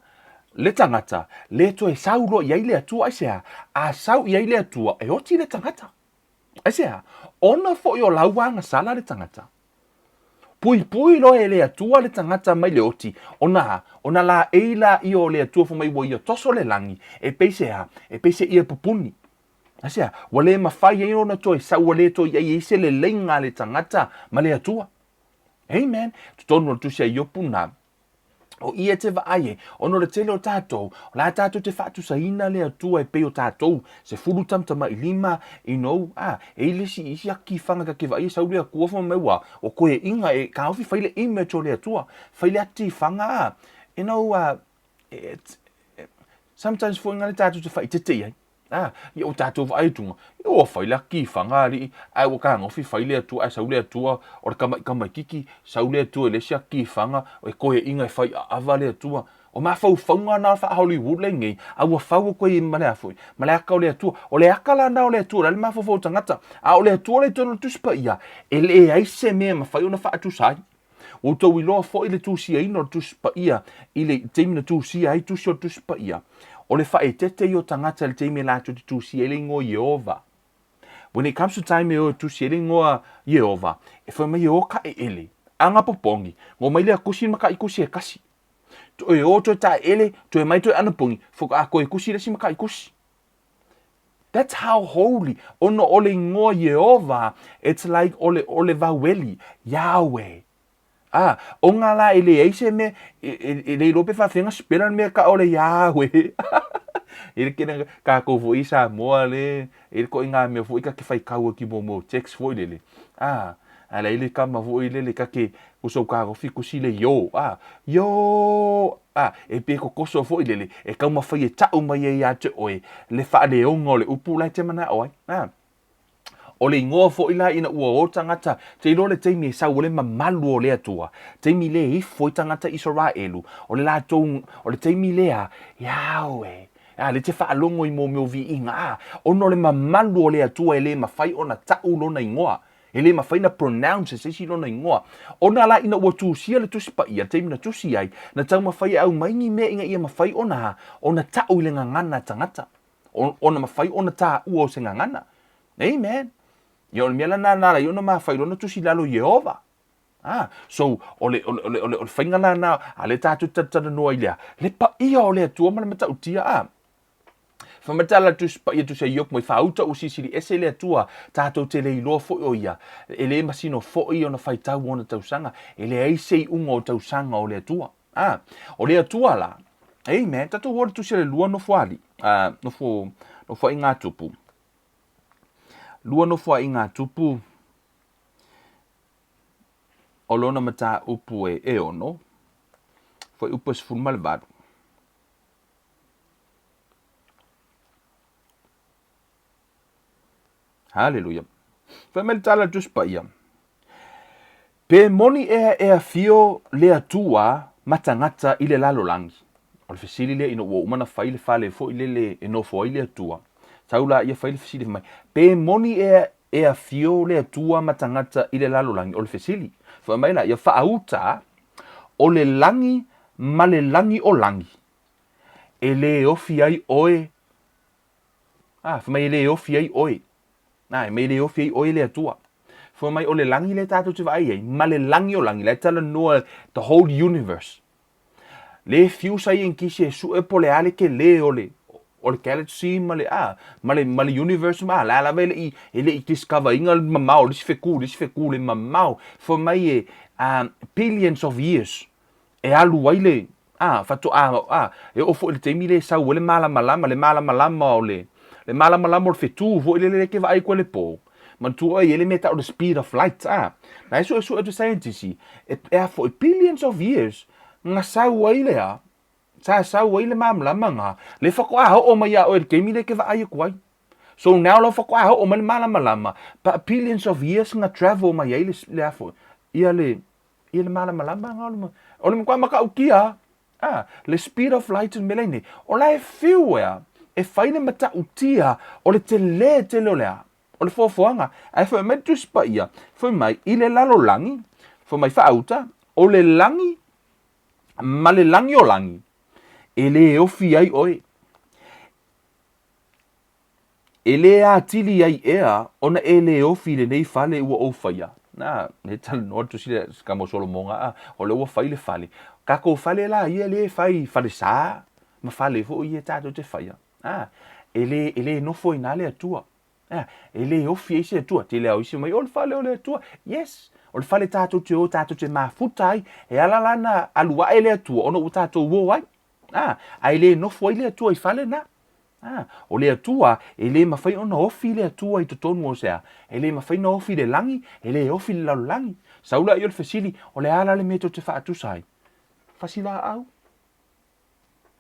le tagata, le toe sau loa i ai le Atua, aisea? A sau i ai le Atua, e oti le tagata. Aisea? Ona foi o lau agasala le tagata. Puipui loa e le Atua le tagata mai le oti, ona a? Ona laei laia o le Atua fai mai ua ia toso le lagi, e pei se a? E pei se ia pupuni. Aisea? Ua le mafai ai ona toe sau, ua le toe i ai se leleiga a le tagata ma le Atua. Amen. Totonu o le tusi a Iopu na, O ia te vaai e, ona o le tele o tatou, o la tatou te faatusaina le Atua e pei o tatou, 10 tamatamailima, you know, ah, e i le isi, isi atifaga ta te vaai e sau le Atua fai mai ua, ua koeaiga e taofi fai le image o le Atua, fai le atifaga, ah, you know, ah, it, sometimes foi ngale tatou te faaitete i ai. A, ia ua tatou vaai atu, ia ua fai le atifaga alii, ae ua tagofi fai le Atua, ae sau le Atua, o le tama'i tamaititi, sau le Atua i le isi atifaga, e toeaiina e fai aava le Atua. O mafaufauga na faa-Hollywood lenei, a ua fau atu ai ma le a foi, ma le ata o le Atua. O le ata la na o le Atua, o le a le mafaufau o tagata, a o le Atua la i totonu o le Tusi Paia, e leai se mea e mafai ona faatusa ai. Ua outou iloa foi le tusiaina o le Tusi Paia i le taimi na tusia ai tusi o le Tusi Paia, o le faaeteete ia o tagata i le taimi e latou te tusia ai le igoa Ieova. When it comes to time e o e tusi ai le igoa Ieova, e fai mai e o taeele, aga popogi, ngo mai lea tusi ma taʻi tusi e kasi. Toe o toe taeele, toe mai toe anapogi, faatoa toe tusi le isi ma taʻi tusi. That's how holy, ona o le igoa Ieova, it's like o le, o le vaueli, Yahweh. Ah, o ngā la e leai se mea, e, e, e le iloa pe faafega sipela le mea ka o le Yahweh. E le kena kākou foi i Samoa le, e le koʻi ngā mea foi ka ke whaikau ki mo mo text foi lele. Ah, a le le kama foi lele ka ke kusou ka gofi kusi le yo. Ah, yo, A, e pei kokoso foi lele, e taumafai e taʻu mai ai ia te ʻoe le faaleoga o le upu la e te manaʻo ai. A, o le igoa foi la ina ua o tagata, te iloa le taimi e sau ai le mamalu o le Atua, taimi lea e ifo ai tagata Isaraelu, o le latou, o le taimi lea, Yahweh, a, le te faalogo i mea o viiga, a, ona o le mamalu o le Atua e le mafai ona taʻu lona igoa. E le mafai na pronounce e se isi lona igoa. Ona la ina ua tusia le Tusi Paia, le taimi na tusi ai, na taumafai e aumai ni mea ina ia mafai ona, ona ta'u i le gagana a tagata. Ona mafai ona tāua o se gagana. Amen. Ia o le mea la na ala ai ona mafai lona tusi i lalo Ieova. Ah, so, o le, o le, o le, o le, o le faiga la na, a le tātou talatalanoa i lea, le paia o le Atua ma le matautia, ah. Fai mai tala Tusi Paia Tusi a Iopu mai faauta ua silisili ese le Atua, tatou te le iloa foi o ia, e le masino foi ona faitau ona tausaga, e leai se iuga o tausaga o le Atua. A, o le Atua la, amen, tatou o le Tusi a le lua Nofoalii, a, nofo, Nofoaiga Tupu, lua Nofoaiga Tupu, o lona mataupu e, e ono, fuaiupu e 18. Haleluia. Fai mai le tala a le Tusi Paia. Pe moni ea e afio le Atua ma tagata i le lalolagi. O le fesili lea ina ua uma ona fai le fale foi lele e nofo ai le Atua. Tau la ia fai le fesili fai mai, pe moni ea e afio le Atua ma tagata i le lalolagi? O le fesili. Fai mai la ia faauta o le lagi ma le lagi o lagi e lē ofi ai oe, a, fai mai e lē ofi ai oe, a, e mai e lē ofi ai oe le Atua. Fai mai o le lagi lea tatou te vaai ai, ma le lagi o lagi, la e talanoa the whole universe. Le fiu saienitisi e sue po o le a le telē o le o le galaxy ma le a ma le ma le universe ma la lava e le i e le i discover ina le mamao le isi fetu le isi fetu le mamao. Fai mai e billions of years e alu ai le. A, faatoa, a, e oo foi i le taimi lea e sau ai le malamalama, le malamalama o le, le malamalama o le fetu foi lele lea e te vaai atu ai i le po. Manatua oe e i ai le mea e tau o le speed of light, a. Na e suesue atu e saienitisi, e, e a foi, billions of years na sau ai le a, sa sau ai le malamalama na, lea faatoa oo mai ia oe i le taimi lea e te vaai atu ai. So now la faatoa oo mai le malamalama, but billions of years na travel mai ai le, le a foi, ia le, ia le malamalama na o le, o le matua matautia, a, le speed of light le mea la i nei, o la e fiu ea, e fai le matautia o le tele tele o le a, o le foafoaga. Ae fai mai le Tusi Paia, fai mai, i le lalolagi, fai mai faauta, o le lagi ma le lagi o lagi, e le ofi ai oe. E le atili ai ea ona e le ofi i lenei fale ua ou faia. Na, e talanoa le tusi lea ka mo Solomoga, a, o lea ua fai le fale. Tatou fale la ia lea e fai falesa ma fale foi ia tatou te faia. A, e le, e le nofo i ina le Atua. A, e le ofi ai se Atua. Tele lava o isi mai, o le fale o le Atua. Yes, o le fale tatou te o tatou te mafuta ai. E ala la ona alu ae le Atua ona ua tatou o ai. A, ae le nofo ai le Atua i fale na. A, o le Atua, e le mafai ona ofi le Atua i totonu o se a? E le mafai ona ofi i le lagi, e le ofi i le lalolagi. Sau lea i o le fesili, o le a la le mea tou te faatusa ai? Fasi laau.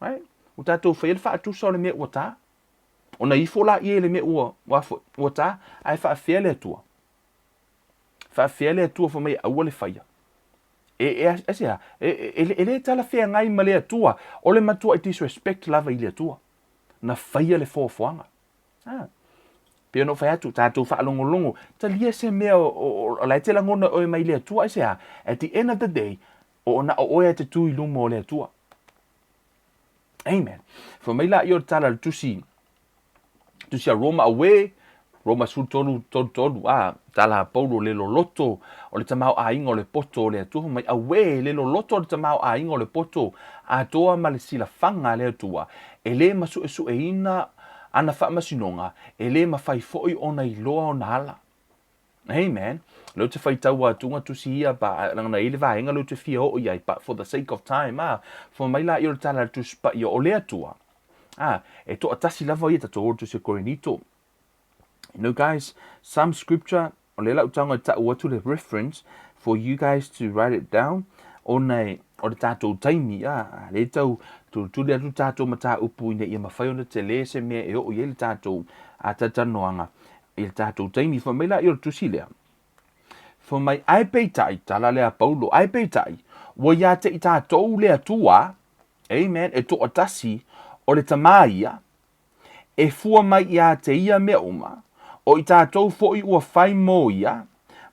Right? Ua tatou faia le faatusa o le mea ua ta. Ona ifo laia i le mea ua, ua, ua ta, ae faafefea le Atua? Faafefea le Atua fai mai aua le faia? E, e, aisea? E, e, e le talafeagai ma le Atua. O le matuai disrespect lava i le Atua. Na faia le foafoaga. Ah. Pei ona ou fai atu, tatou faalogologo, talia se mea o, o, o la e te lagona oe mai le Atua, aisea? At the end of the day, o na o oe e te tū i luma o le Atua. Amen. Fai mai la i o le tala le tusi, tusi a Roma, auē, Roma 13, 33, a, tala a Paulo, le loloto o le tamaoaiga o le poto o le Atua, fai mai, auē, le loloto o le tamaoaiga o le poto atoa ma le silafaga a le Atua, e le masuesueina ana faamasinoga, e le mafai foi ona iloa ona ala. Amen. Lea ou te faitau atu nga tusi ia ba lagona e i ai le vaega lea ou te fia oo i ai but for the sake of time ah fai mai la ia o le tala a le Tusi Paia o le Atua ah e toatasi lava ia tatou o le tusi a Korinito. You know guys, some scripture o lea la ou tago e tau atu le reference for you guys to write it down ona e o le tatou taimi ah lea tau tulituli atu tatou mataupu ina ia mafai ona tele se mea e oo i ai le tatou talatalanoaga i le tatou taimi. Fai mai la i o le tusi lea, fai mai, Ae peitai, tala lea a Paulo, ae peitai, ua ia te i tatou le Atua, amen, e toatasi, o le Tama ia, e fua mai ia te ia mea uma, o i tatou foi ua fai mo ia,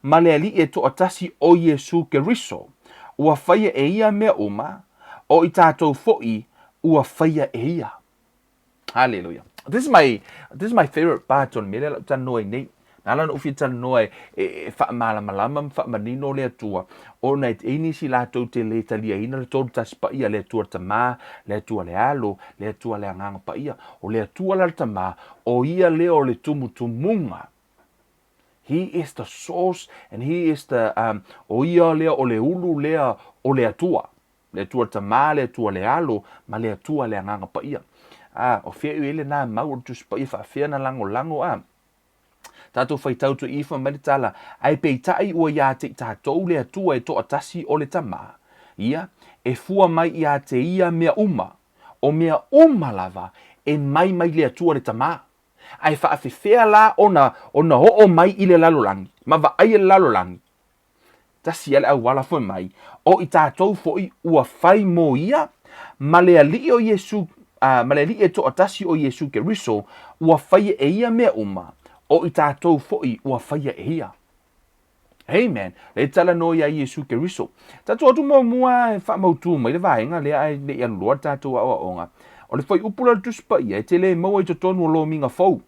ma le Alii e toatasi o Iesu Keriso, ua faia e ia mea uma, o i tatou foi ua faia e ia. Hallelujah. This is my this is my favorite part o le mea lea lau talanoa ai nei. Na ala ona ou fia talanoa e, e, e faamalamalama ma faamanino le Atua, ona e i nisi latou te le taliaina le tolu tasi paia, le Atua le Tama, le Atua le Alo, le Atua le Agaga Paia. O le Atua la le Tama, o ia lea o le tumutumuga. He is the source and he is the, um, o ia lea o le ulu lea o le Atua. Le Atua le Tama, le Atua le Alo, ma le Atua le Agaga Paia. A, o fea i ai lenā mau o le Tusi Paia faafea na lagolago a tatou faitau toe ifo mai le tala, ae peitai ua iā te i tatou le Atua e toatasi o le Tama, ia, e fua mai iā te ia mea uma, o mea uma lava e mai mai le Atua le Tama. Ae faafefea la ona ona oo mai i le lalolagi, ma vaaia le lalolagi? Tasi ia le auala foi mai, o i tatou foi ua fai mo ia, ma le Alii o Iesu, a, ma le Alii e toatasi o Iesu Keriso, ua faia e ia mea uma, o i tatou foi ua faia e ia. Amen. Le talanoa iā Iesu Keriso. Tatou atu muamua e faamautu mai le vaega lea ae le i alu loa le tatou aoaoga. O le fuaiupu lea o le Tusi Paia e te le maua i totonu o lomiga fou.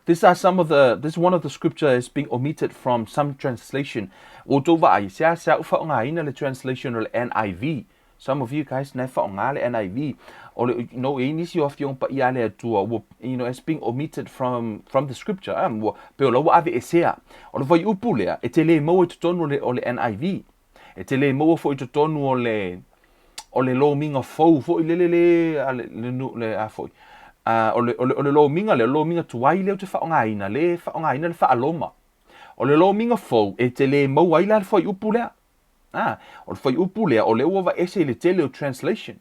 These are some of the, this one of the scripture is being omitted from some translation. Ua outou vaai, seasea ou faaaogaina le translation o le NIV. Some of you guys na e faaaoga le NIV. O le, you know, e i ai nisi o Afioga Paia a le Atua, ua, you know, it's being omitted from, from the scripture. Um, ua, pei o la ua aveesea. O le fuaiupu lea, e te le maua i totonu o le, o le NIV. E te le maua foi i totonu o le, o le lomiga fou foi lele le a le, le, le a foi, a, o le, o le, o le lomiga lea, o le lomiga tuai lea ou te faaaogaina, le faaaogaina le faa-Roma. O le lomiga fou, e te le maua ai la le fuaiupu lea. A, o le fuaiupu lea, o lea ua aveese i le tele o translation.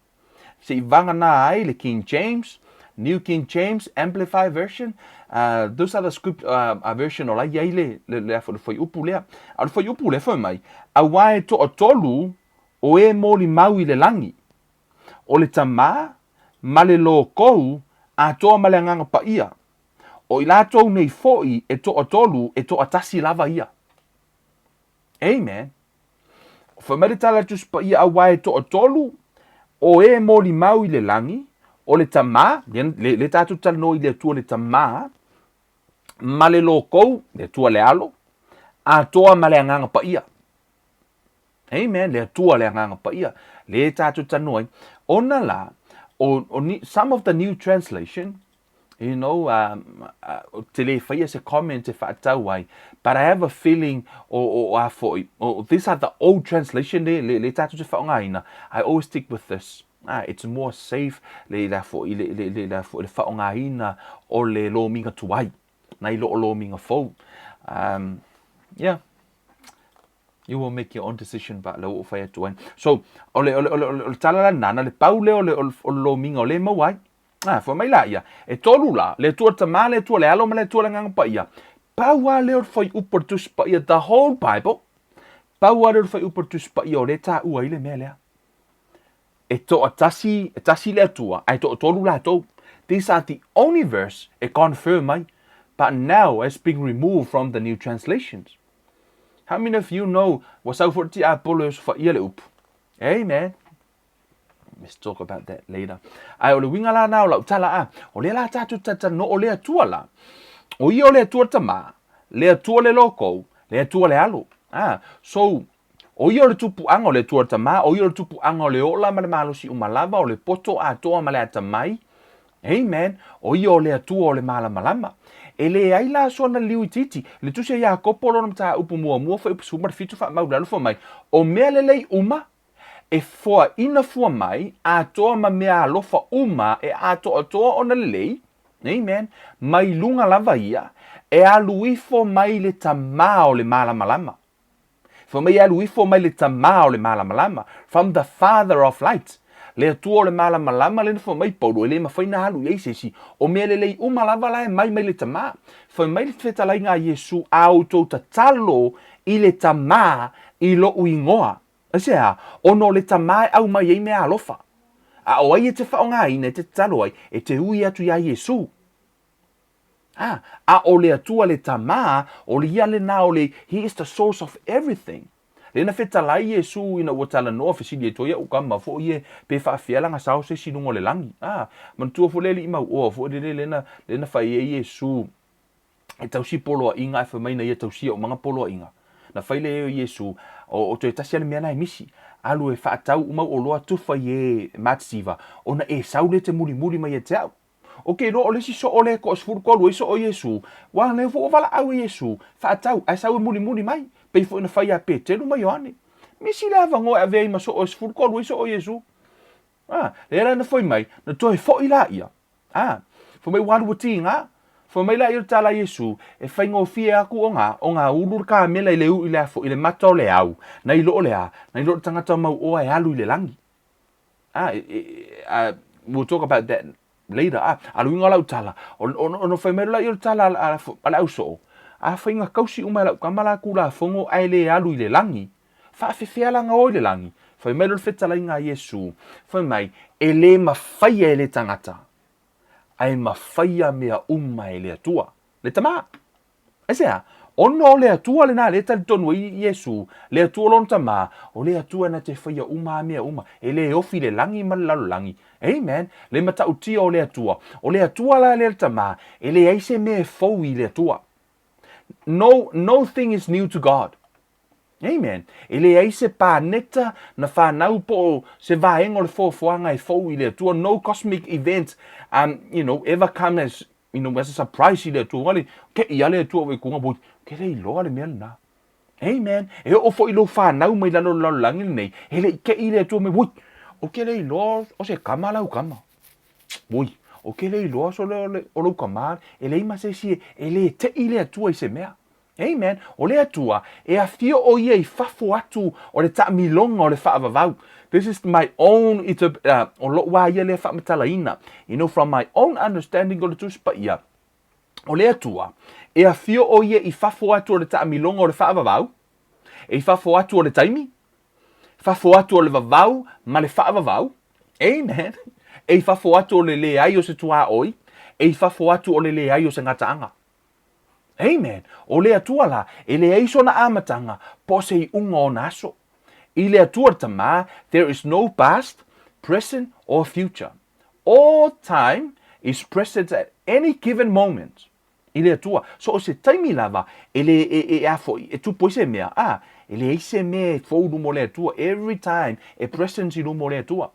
Se i vagana ai le King James, New King James, Amplified Version, those are the script, version o la i ai le, le, le, le fuaiupu lea. A o le fuaiupu lea fai mai, auā e toatolu o e molimau i le lagi, o le Tamā ma le Lokou atoa ma le Agaga Paia, o i latou nei foi e toatolu e toatasi lava ia. Amen. Fai mai le tala a le Tusi Paia, auā e toatolu o e molimau i le lagi, o le Tamā, le, le tatou talanoa i le Atua le Tamā, ma le Lokou, le Atua le Alo, atoa ma le Agaga Paia. Amen, le Atua le Agaga Paia, le tatou talanoa ai. Ona la, o, o, some of the new translation, you know, ou te le faia se comment e faatatau ai, but I have a feeling o, o, a foi, o, these are the old translation le, le, le tatou te faaaogaina, I always stick with this. Ah, it's more safe le, le, foi, le, le, le, le, foi, le faaaogaina o le lomiga tuai, nai lo o lomiga fou. Yeah. You will make your own decision but le ua ou fai atu ai. So, o le, o le, o le, o le tala la lena, na le pau lea o le, o le, o le lomiga o lea e maua ai. A, fai mai laia, e tolu la, le Atua le Tamā, le Atua le Alo ma le Atua le Agaga Paia. Pau lava lea o le fuaiupu o le Tusi Paia, the whole Bible, pau lava lea o le fuaiupu o le Tusi Paia o lea e taua ai le mea lea. E toatasi, e tasi le Atua, ae toatolu latou. These are the only verse e confirm ai. But now it's being removed from the new translations. How many of you know ua sau foi le tiapolo e osofaia le upu? Amen. Let's talk about that later. Ae o le uiga la na o lau tala a, o lea la tatou talatalanoa o le Atua la. O ia o le Atua le Tamā, le Atua le Lokou, le Atua le Alo. Ah, so, o ia o le tupuaga o le Atua le Tamā, o ia o le tupuaga o le ola ma le malosi uma lava, o le poto atoa ma le atamai. Amen. O ia o le Atua o le malamalama. E leai la sona liu itiiti. Le tusi a Iakopo lona mataupu muamua fuaiupu 17 faamau i lalo fai mai, O mea lelei uma, e foaina fua mai, atoa ma mea alofa uma e atoatoa ona lelei, amen, mai luga lava ia, e alu ifo mai le Tamā o le malamalama. Fai mai e alu ifo mai le Tamā o le malamalama, from the Father of lights. Le Atua o le malamalama lea na fai mai Paulo e le mafai na alu i ai se isi, o mea lelei uma lava la e mai mai le Tamā. Fai mai le fetalaiga a Iesu, a outou tatalo i le Tamā i loʻu igoa. Aisea? Ona o le Tamā e aumai ai mea alofa. A o ai e te faaaogaina e te tatalo ai, e te ui atu iā Iesū. A, a o le Atua le Tamā, o le ia lena o le, He is the source of everything. Lea na fetalai Iesū ina ua talanoa, fesili atu ai a'u kama foi e, pe faafefea laga sao se isi i luga o le lagi. A, manatua foi le alii mauoa foi lele lea na, lea na fai ai Iesū, e tausi poloaiga ae fai mai na ia tausia umaga poloaiga. Na fai lea e Iesu, o, o toe tasi a le mea na e misi. Alu e faatau uma u oloa tufa i e matitiva, ona e sau lea te mulimuli mai ia te au. O ke iloa o le isi soo lea e toa 13 ai soo Iesu, ua lea foi ua valaau e Iesu, faatau, ae sau e mulimuli mai, pei foi ona fai ia Petelu ma Ioane. Misi le avanoa e avea ai ma soo e 13 ai soo Iesu. A, lea la na fai mai, na toe foi laia. A, fai mai ua alu ua tiga. Fai mai laia o le tala a Iesu, e faigofie aku ona, ona ulu le kamela i le u i le afo, i le mata o le au, nai lo o le a, nai lo o le tagata mauoa e alu i le lagi. A, e, e, a, we'll talk about that later. A, a le uiga o lau tala, ona fai mai loa o le tala a, a, a le ausoo, afai na kausi uma e lau tama la Tulafono ae le alu i le lagi, Faafefea la na o i le lagi? Fai mai loa le fetalaiga a Iesu, fai mai, E le mafaia e le tagata, ae mafaia mea uma e le Atua. Le Tamā. Aisea? Ona o le Atua lena lea e talitonu ai Iesu, le Atua lona Tamā, o le Atua na te faia uma a mea uma, e le ofi le lagi ma le lalolagi. Amen. Le matautia o le Atua. O le Atua la lea le Tamā, e leai se mea e fou i le Atua. No, no thing is new to God. Amen. E leai se paneta na whanau po o se vaega o le foafoaga e fou i le Atua. No cosmic event, you know, ever come as, you know, as a surprise i le Atua. Wale, ke i a le Atua o kunga, boi, ke le iloa le mea lena. Amen. E oo foi i lou whanau mai lalo lalolagi lenei, e le i ke i le Atua mai, woi, Ou te le iloa o se kama lau kama. Oi, ou te le iloa sole o, le, o lou kama, e leai ma se isi e le te'i le Atua i se mea. Amen. O le Atua, e afio o ia i fafo atu o le taamiloga o le faavavau. This is my own, it's a, o lo'u a ia lea faamatalaina. You know, from my own understanding o le Tusi Paia, o le Atua, e afio o ia i fafo atu o le taamiloga o le faavavau, e i fafo atu o le taimi, fafo atu o le vavau ma le faavavau, amen, e i fafo atu o le leai o se tuaoi, e i fafo atu o le leai o se gataaga. Amen. O le Atua la, e leai sona amataga po o se iuga o ona aso. I le Atua le Tama, there is no past, present or future. All time is present at any given moment. I le Atua, so o se taimi lava, e le, e, e, a foi, e tupu ai se mea, a, e leai se mea e fou i luma o le Atua. Every time e present i luma o le Atua.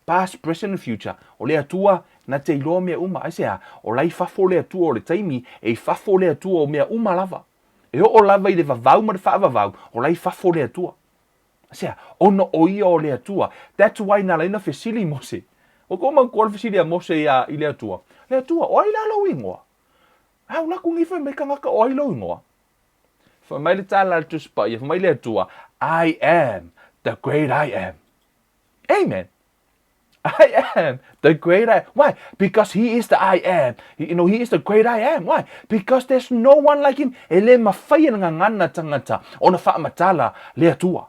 Past, present and future. O le Atua na te iloa mea uma. Aisea? O la i fafo le Atua o le taimi, e i fafo le Atua o mea uma lava. E oo lava i le vavau ma le faavavau, o la i fafo le Atua. Aisea? Ona o ia o le Atua. That's why na ala ai ona fesili Mose. Ua kou manatua le fesili a Mose ia i le Atua? Le Atua, o ai la lou igoa? A o lakou nei fai mai kangaka o ai lou igoa? Fai mai le tala a le Tusi Paia, fai mai le Atua, I am the great I am. Amen. I am the great I am. Why? Because he is the I am. You know, he is the great I am. Why? Because there's no one like him. E le mawhai e ngangana tangata ona whaamatala le Atua.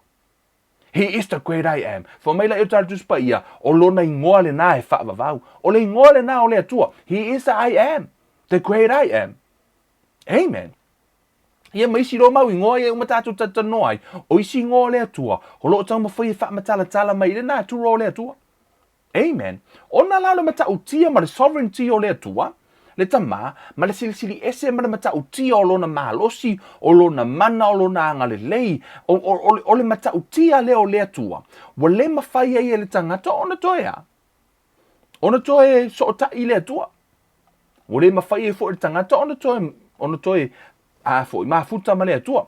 He is the great I am. Fa mai la e tala tusi paia, o lona ingoa le nā e whaavavau. O le ingoa le nā o le Atua. He is the I am. The great I am. Amen. Ia ma isi loa mau ingoa ia uma tātou talatalanoa ai, o isi ingoa o le Atua, o lo o taumafai e faamatalatala mai i le natura o le Atua. Amen. Ona la o le matautia ma le sovereignty o le Atua, le Tama, ma le silisili ese ma le matautia o lona malosi, o lona mana, o lona agalelei, o, o, o, o le matautia lea o le Atua, ua le mafai ai e le tagata ona toe a? Ona toe sootaʻi i le Atua. Ua le mafai ai foi e le tagata ona toe, ona toe a foi, mafuta ma le Atua.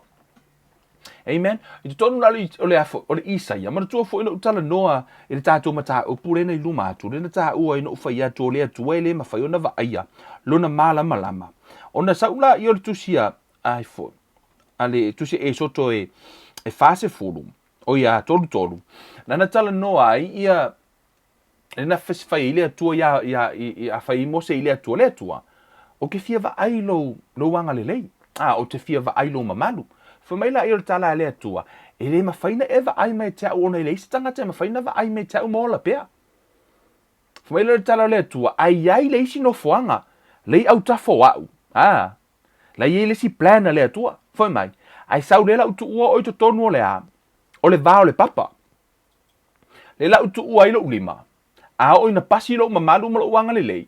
Amen. I totonu la o le afo, o le Isaia, manatua foi na ou talanoa i le tatou mataupu lea na i luma atu, lea na taua ai na ou fai atu o le Atua e le mafai ona vaaia lona malamalama. Ona sau laia o le tusi a, ai foi, a le tusi a Esoto e, e 40, o ia 33, lana talanoa ai ia Lena fai ai le Atua iā, iā, i, a fai ai Mose i le Atua, le Atua, ou te fia vaai i lou, lou agalelei, a, ou te fia vaai i lou mamalu. Fai mai laia o le tala a le Atua, e le mafai na e vaai mai te au ona e leai se tagata e mafai na vaai mai te au ma ola pea. Fai mai lea o le tala o le Atua, a i ai le isi nofoaga, lei autafa o a'u, a, la i ai le isi plan a le Atua. Fai mai, ae sau lea la u tuua oe i totonu o le a, o le va o le papa. Le la u tuua ai loʻu lima, a oo ina pasi loʻu mamalu ma loʻu agalelei,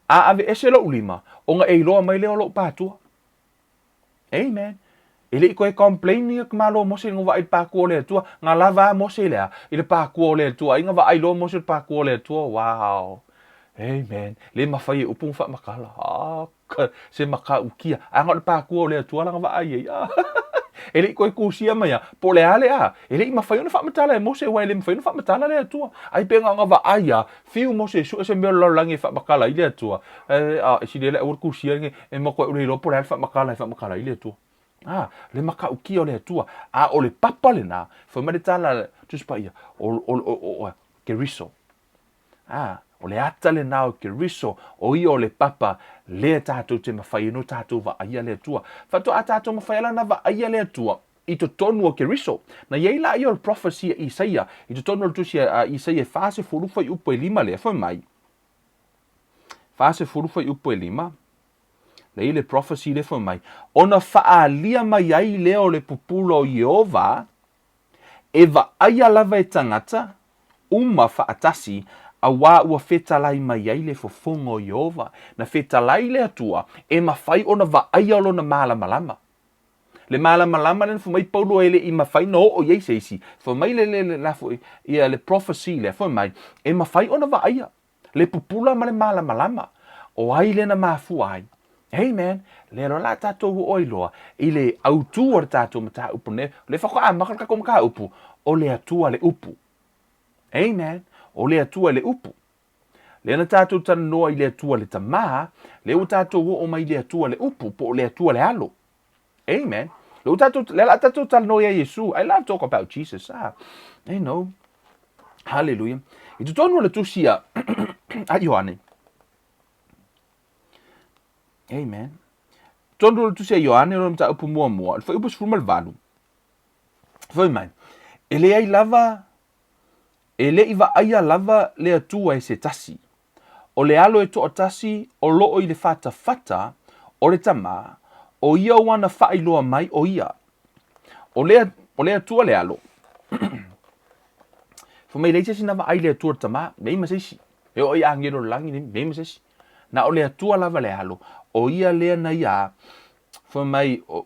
a aveese loʻu lima, ona e iloa mai lea o loʻu pātua. Amen. E le i toe complain ia ka malo o Mose i le vaai i le pākua o le Atua. Nga lava a Mose i le a? I le pākua o le Atua. Ai nga vaai loa Mose i le pākua o le Atua. Wow. Amen. Le mafai e upu ma faamatala. Ah, se matautia. A na o le pākua o le Atua lana vaai ai. Ah, e le i toe tusia mai a, po o le a le a. E le i mafai ona faamatala e Mose, aua e le mafai ona faamatala le Atua. Ai pe na ona vaai a, fiu Mose e sue se mea o le lalolagi e faamatala ai le Atua. E, a, e sili ai le aua le tusia nge, e matua e le iloa po o le a le faamatala e faamatala ai le Atua. A, le matautia o le Atua. A o le papa lena, fai mai le tala, Tusi Paia, o, o, o, o, o, Keriso. Ā, o le ata lenā o Keriso, o ia o le papa, lea tātou te mawhai ai no tātou vaaia le Atua. Faatoa tātou mawhai ala na vaaia le Atua i totonu o Keriso. Na i ai la ia o le prophecy a Isaia, i totonu o le tusi a Isaia e 40 fuaiupu e 5 lea, fai mai, 40 fuaiupu e 5, lea i le prophecy lea fai mai, ona faaalia mai ai lea o le pupula o Ieova, E vaaia lava e tagata uma faatasi, auā ua fetalai mai ai le fofoga o Ieova. Na fetalai le Atua, e mafai ona vaaia lona malamalama. Le malamalama lea na fai mai Paulo e le i mafai na oo i ai se isi, fai mai le, le, le, la foi, ia le prophecy lea, fai mai, e mafai ona vaaia. Le pupula ma le malamalama, o ai lea na mafua ai? Amen. Lea loa la tatou oo ai loa i le autū o le tatou mataupu nei, o lea faatoa amata le tatou mataupu, o le Atua le upu. Amen. O le Atua le Upu. Lea na tatou talanoa i le Atua le Tama, lea ua tatou oo mai i le Atua le Upu, po o le Atua le Alo. Amen. Lea ua tatou, lea la tatou talanoa ia Iesu. I love talk about Jesus. Ah, you know. Hallelujah. I totonu o le tusi a, a Ioane. Amen. Totonu o le tusi a Ioane, o le mataupu muamua, le fuaiupu 18. Fai mai, e leai lava, e le i vaaia lava le Atua e se tasi. O le alo e toatasi o loo i le fatafata o le Tama, o ia ua na faailoa mai o ia. O le, o le Atua le alo. Fai mai, leai se isi na vaai le Atua le Tama, leai ma se isi. E oo i agelo o le lagi, leai ma se isi. Na o le Atua lava le alo, o ia lea na ia, fai mai, o,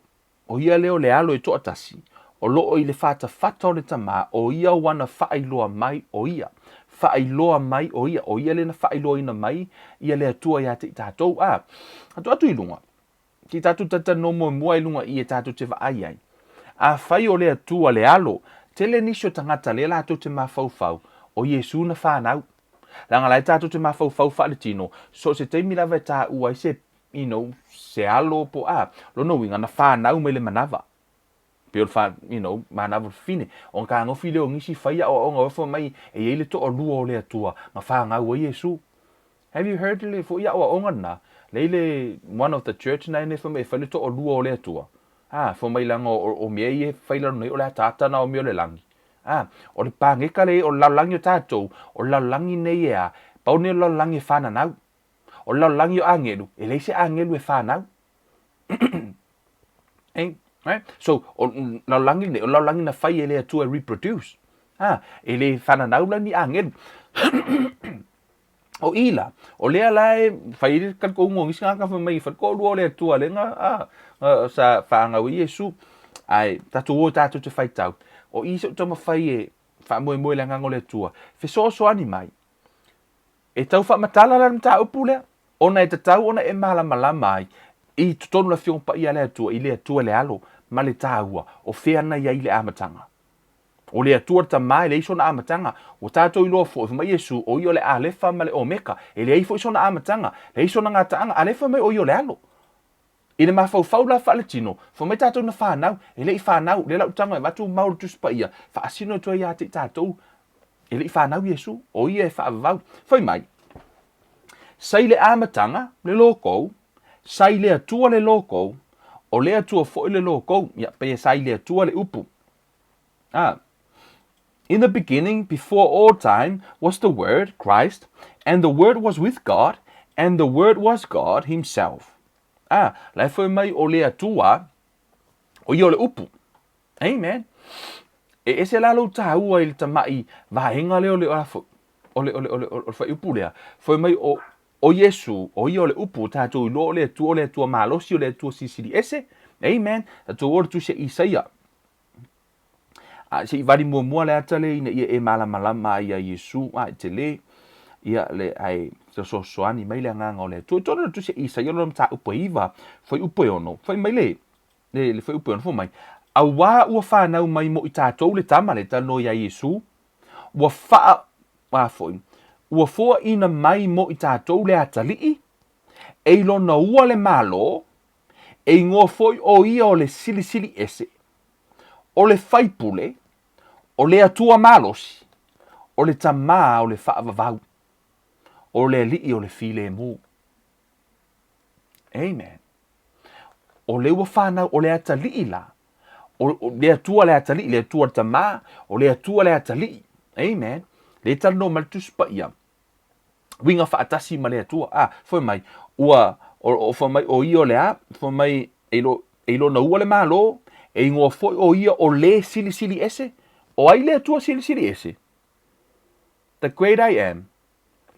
O ia lea o le alo e toatasi, o loo i le fatafata o le Tama, o ia ua na faailoa mai o ia. Faailoa mai o ia. O ia lea na faailoaina mai ia le Atua ia te i tatou. A, atu atu i luga, te i tatou talatalanoa muamua i luga i e tatou te vaai ai. Afai o le Atua le alo, tele nisi o tagata lea latou te mafaufau, o Iesu na fanau. Leaga la e tatou te mafaufau faaletino, so o se taimi lava e taua ai se you know, se alo po a, lona uiga na fanau mai le manava. Pei o le fa, you know, manava o le fafine. Ona fetagofi lea o nisi fai aoaoga o fai mai e i ai le toalua o le Atua na fanau ai Iesu. Have you heard le foi aoaoga lena? Lea i le one of the church na ene fai mai e fai le toalua o le Atua. A, fai mai leaga o, o mea ia e fai lalo nei o le ataata na o mea o le lagi. A, o le pāgeka lea o le lalolagi o tatou, o le lalolagi nei e a, pau nei o le lalolagi e fananau. O le lalolagi o agelu, e leai se agelu e fanau. Eh, right? So, o lalolagi lenei, o le lalolagi na fai e le Atua e reproduce. Ah, e le fananau la ni agelu. O i la, o lea la e fai le talitonuga o nisi tagata fai mai fai toalua o le Atua lea na ah, sa faagau ai Iesu. Ae tatou o tatou te faitau. O i se taumafai e faamoemoe i le agaga o le Atua, fesoasoani mai. E tau faamatala la le mataupu lea, ona e tatau ona e malamalama ai i totonu o le Afioga Paia a le Atua, i le Atua le Alo ma le taua o fea na i ai le amataga. O le Atua le Tama e leai sona amataga. Ua tatou iloa foi, fai mai Iesu, o ia o le Alefa ma le Omeka, e leai foi sona amataga, leai sona gataaga, a lea fai mai o ia o le Alo. I le mafaufau la faaletino, fai mai tatou na fanau, e le i fanau, lea la ou tago e avatu mau le Tusi Paia, faasino atu ai ia te i tatou, e le i fanau Iesu, o ia e faavavau. Fai mai, Sa i le amataga le lokou, sa i le Atua le lokou, o le Atua foi le lokou. Ia, pei e sa i le Atua le upu. Ah. In the beginning, before all time, was the Word, Christ, and the Word was with God, and the Word was God himself. Ah, la e fai mai o le Atua, o ia o le upu. Amen. E ese la lou tāua i le tama'i vaega lea o le, o le, o le, o le, o le fuaiupu lea. Fai mai o, o Iesu, o ia o le upu, tatou iloa o le Atua, o le Atua malosi, o le Atua silisili ese. Amen. Tatou o le tusi a Isaia. A se i vali muamua le ata lea ina ia e malamalama ai iā Iesu, a e tele, ia le, ae fesoasoani mai le agaga o le Atua. I totonu o le tusi a Isaia lona mataupu e 9, fuaiupu e 6, fai mai le, le, le fuaiupu e 6, fai mai, Auā ua fanau mai mo i tatou le tama, le talanoa iā Iesu, ua faa, a foi, ua foaina mai mo i tatou le atalii, e i lona ua le Malo, e igoa foi o ia o le Silisili Ese, o le Faipule, o le Atua malosi, o le Tama o le faavavau, o le Alii o le filemu. Amen. O le ua fanau, o le atalii la, o, o le Atua le atalii, le Atua le Tama, o le Atua le atalii. Amen. Le talanoa mai le Tusi Paia, uiga faatasi ma le Atua. A, fai mai, ua, o, o, fai mai, o ia o le a, fai mai, e lo, e lona ua le Malo, e igoa foi o ia o le Silisili Ese. O ai le Atua Silisili Ese? The Great I Am.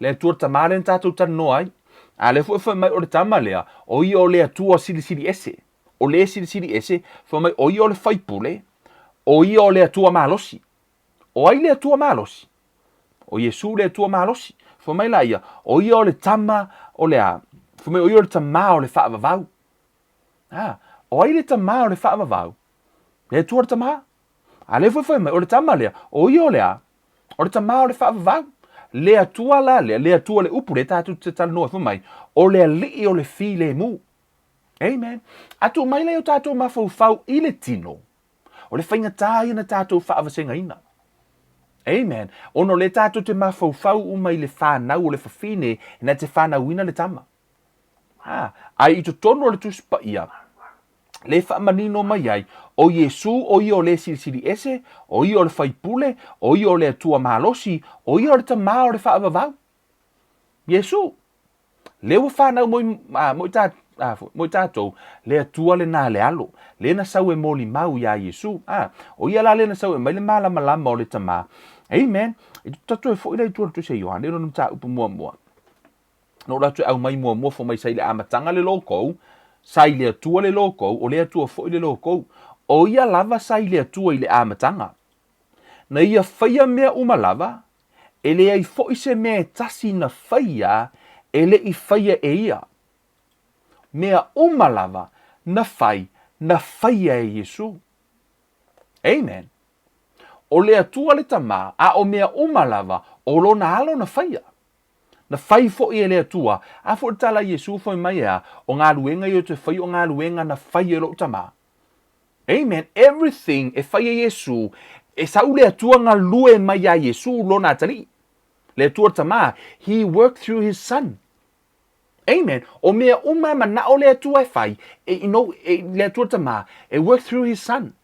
Le Atua Tama lea na tatou talanoa ai. A lea foi fai mai o le Tama lea, o ia o le Atua Silisili Ese. O le Silisili Ese, fai mai o ia o le Faipule, o ia o le Atua Malosi. O ai le Atua malosi? O Iesu le Atua malosi. Fai mai la ia, o ia o le Tama o le a? Fai mai o ia o le Tama o le faavavau. A, o ai le Tama o le faavavau? Le Atua le Tama. A lea foi fai mai, o le Tama lea, o ia o le a? O le Tama o le faavavau. Le Atua la lea, le Atua le upu lea tatou te talanoa ai fai mai, o le Alii o le filemu. Amen. A tuu mai lea o tatou mafaufau i le tino, o le faigata ia na tatou faavasegaina. Amen. Ona o lea tatou te mafaufau uma i le fanau o le fafine na te fanauina le tama. Ha, ae i totonu o le Tusi Paia, le faamanino mai ai, o Iesu o ia o le Silisili Ese, o ia o le Faipule, o ia o le Atua malosi, o ia o le Tama o le faavavau. Iesu, lea ua fanau mo, mo, i, mo i tatou, le Atua lena le Alo, le na sau e molimau iā Iesu. A, o ia la le na sau e aumai le malamalama o le Tama. Amen. I tatou e foi la i tua o le Tusi a Ioane, lona mataupu muamua. Na ou alu atu e aumai muamua fai mai sa i le amataga le logou, sa i le Atua le logou, o le Atua foi le logou. O ia lava sa i le Atua i le amataga. Na ia faia mea uma lava, e leai foi se mea e tasi na faia e le i faia e ia. Mea uma lava na fai, na faia e Iesu. Amen. O le Atua le Tama, a o mea uma lava, o lona Alo na faia. Na fai foi e le Atua. A foi le tala a Iesu fai mai e a, o galuega ia ou te faia o galuega na fai e lou Tama. Amen. Everything e fai e Iesu, e sau le Atua galue mai iā Iesu lona atalii. Le Atua le Tama, He worked through His Son. Amen. O mea uma e manao le Atua e fai, e, you know, e, le Atua le Tama, e work through His Son.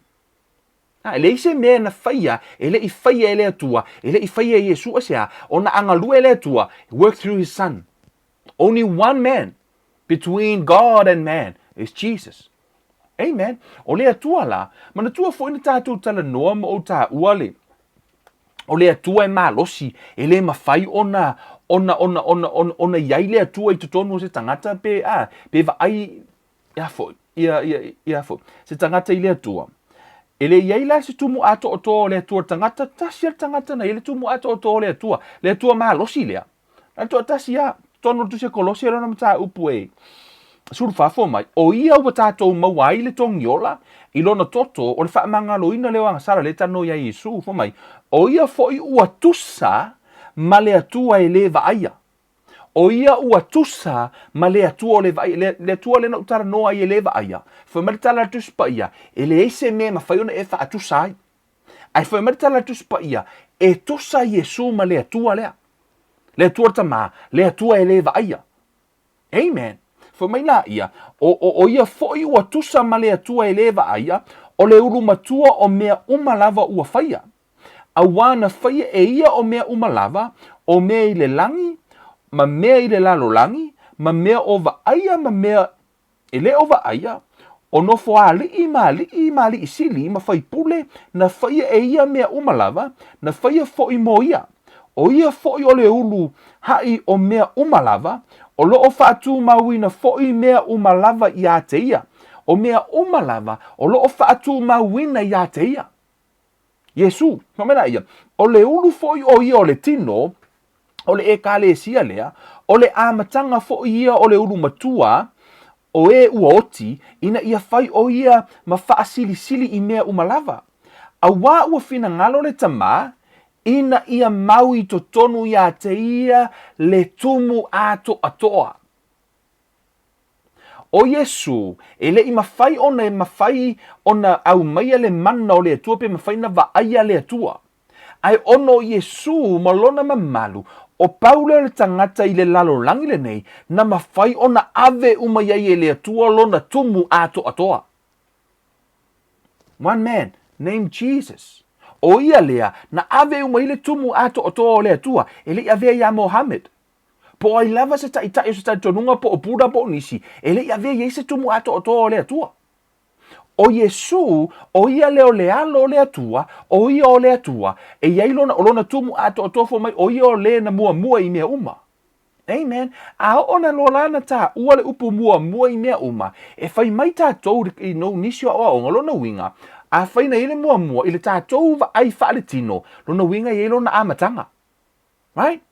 A, e leai se mea na faia, e le i faia e le Atua, e le i faia e Iesu, aisea? Ona a galue le Atua, work through his son. Only one man between God and man is Jesus. Amen. O le Atua la, manatua foi na tatou talanoa ma ou taua le, o le Atua e malosi, e le mafai ona, ona, ona, ona, ona, ona i ai le Atua i totonu o se tagata pe, a, pe vaai Ia foi, ia, ia, ia foi, se tagata i le Atua. E le i ai la se tumu atoatoa o le Atua tagata, tasi a le tagata na i ai le tumu atoatoa o le Atua, le Atua malosi lea. Na le toatasi a, totonu o le Tusi a Kolosi e lona mataupu e sulufafo mai, o ia ua tatou maua ai le togiola i lona toto o le faamagaloina lea o agasala lea e talanoa ia Iesu, fai mai, o ia foi ua tusa ma le Atua e le vaaia. O ia ua tusa ma le Atua o le vaaia, le, le Atua lea na ou talanoa ai e le vaaia. Fai mai le tala a le Tusi Paia, e leai se mea e mafai ona e faatusa ai. Ae fai mai le tala a le Tusi Paia, e tusa Iesu ma le Atua lea. Le Atua le Tama, le Atua e le vaaia. Amen. Fai mai la ia, o, o, o ia foi ua tusa ma le Atua e le vaaia, o le ulu matua o mea uma lava ua faia. Auā na faia e ia o mea uma lava, o mea i le lagi, ma mea i le lalolagi, ma mea o vaaia ma mea e le o vaaia, o nofoaaliʻi ma aliʻi ma aliʻi sili ma faipule, na faia e ia mea uma lava, na faia foʻi mo ia. O ia foʻi o le ulu haʻi o mea uma lava, o lo o faatumauina foʻi mea uma lava iā te ia. O mea uma lava o lo o faatumauina iā te ia. Iesu, fai mai la ia, o le ulu foi o ia o le tino, o le Ekalesia lea, o le amataga foi ia o le ulu matua o e ua oti, ina ia fai o ia ma faasilisili i mea uma lava. Auā ua finagalo le Tama, ina ia mau i totonu iā te ia le tumu atoatoa. ʻO Iesū, e le i mafai ona e mafai ona aumaia le mana o le Atua pe mafai ona vaaia le Atua. Ae ona o Iesū ma lona mamalu, o pau lea o le tagata i le lalolagi lenei na mafai ona ave uma i ai e le Atua lona tumu atoatoa. One man named Jesus. ʻO ia lea na ave uma i le tumu atoatoa o le Atua, e le i avea iā Mohammed. Po o ai lava se taitai o se talitonuga po o Buddha po o nisi, e le i avea i ai se tumu atoatoa o le Atua. ʻO Iesū, ʻo ia lea o le Alo o le Atua, ʻo ia o le Atua, e i ai lona, o lona tumu atoatoa fai mai, ʻo ia o le na muamua i mea uma. Amen. A oo na loa la na taua le upu muamua i mea uma, e fai mai tatou i no nisi o aoaoga, lona uiga, afai na i ai le muamua i le tatou vaai faaletino, lona uiga e i ai lona amataga. Right?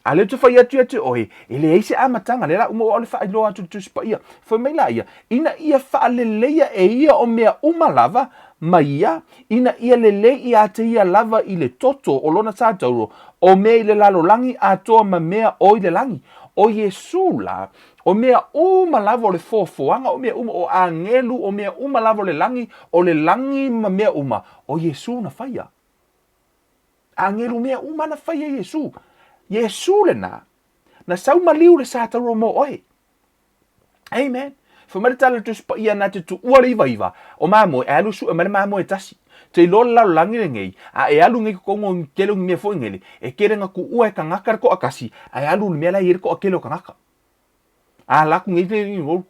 A lea ou te fai atu ia te oe, e leai se amataga, lea la uma ua le faailoa atu i le Tusi Paia. Fai mai la ia, ina ia faaleleia e ia o mea uma lava, ma ia, ina ia lelei ia te ia lava i le toto o lona satauro, o mea i le lalolagi atoa ma mea o i le lagi. ʻO Iesū la, o mea uma lava o le foafoaga, o mea uma, o agelu, o mea uma lava o le lagi, o le lagi ma mea uma, ʻo Iesū na faia. Agelu mea uma na faia e Iesū. Iesū lenā, na sau maliu le satauro mo ʻoe. Amen. Fai mai le tala a le Tusi Paia na te tuua le 99 o mamoe, ae alu sue mai le mamoe e tasi. Te iloa le lalolagi lenei, a e alu nei i totonu o ni tele o ni mea foi nele, e tele na tuua e tagata le toatasi, ae alu i le mea la e i ai le toatele o tagata. A ala atu nei, you know,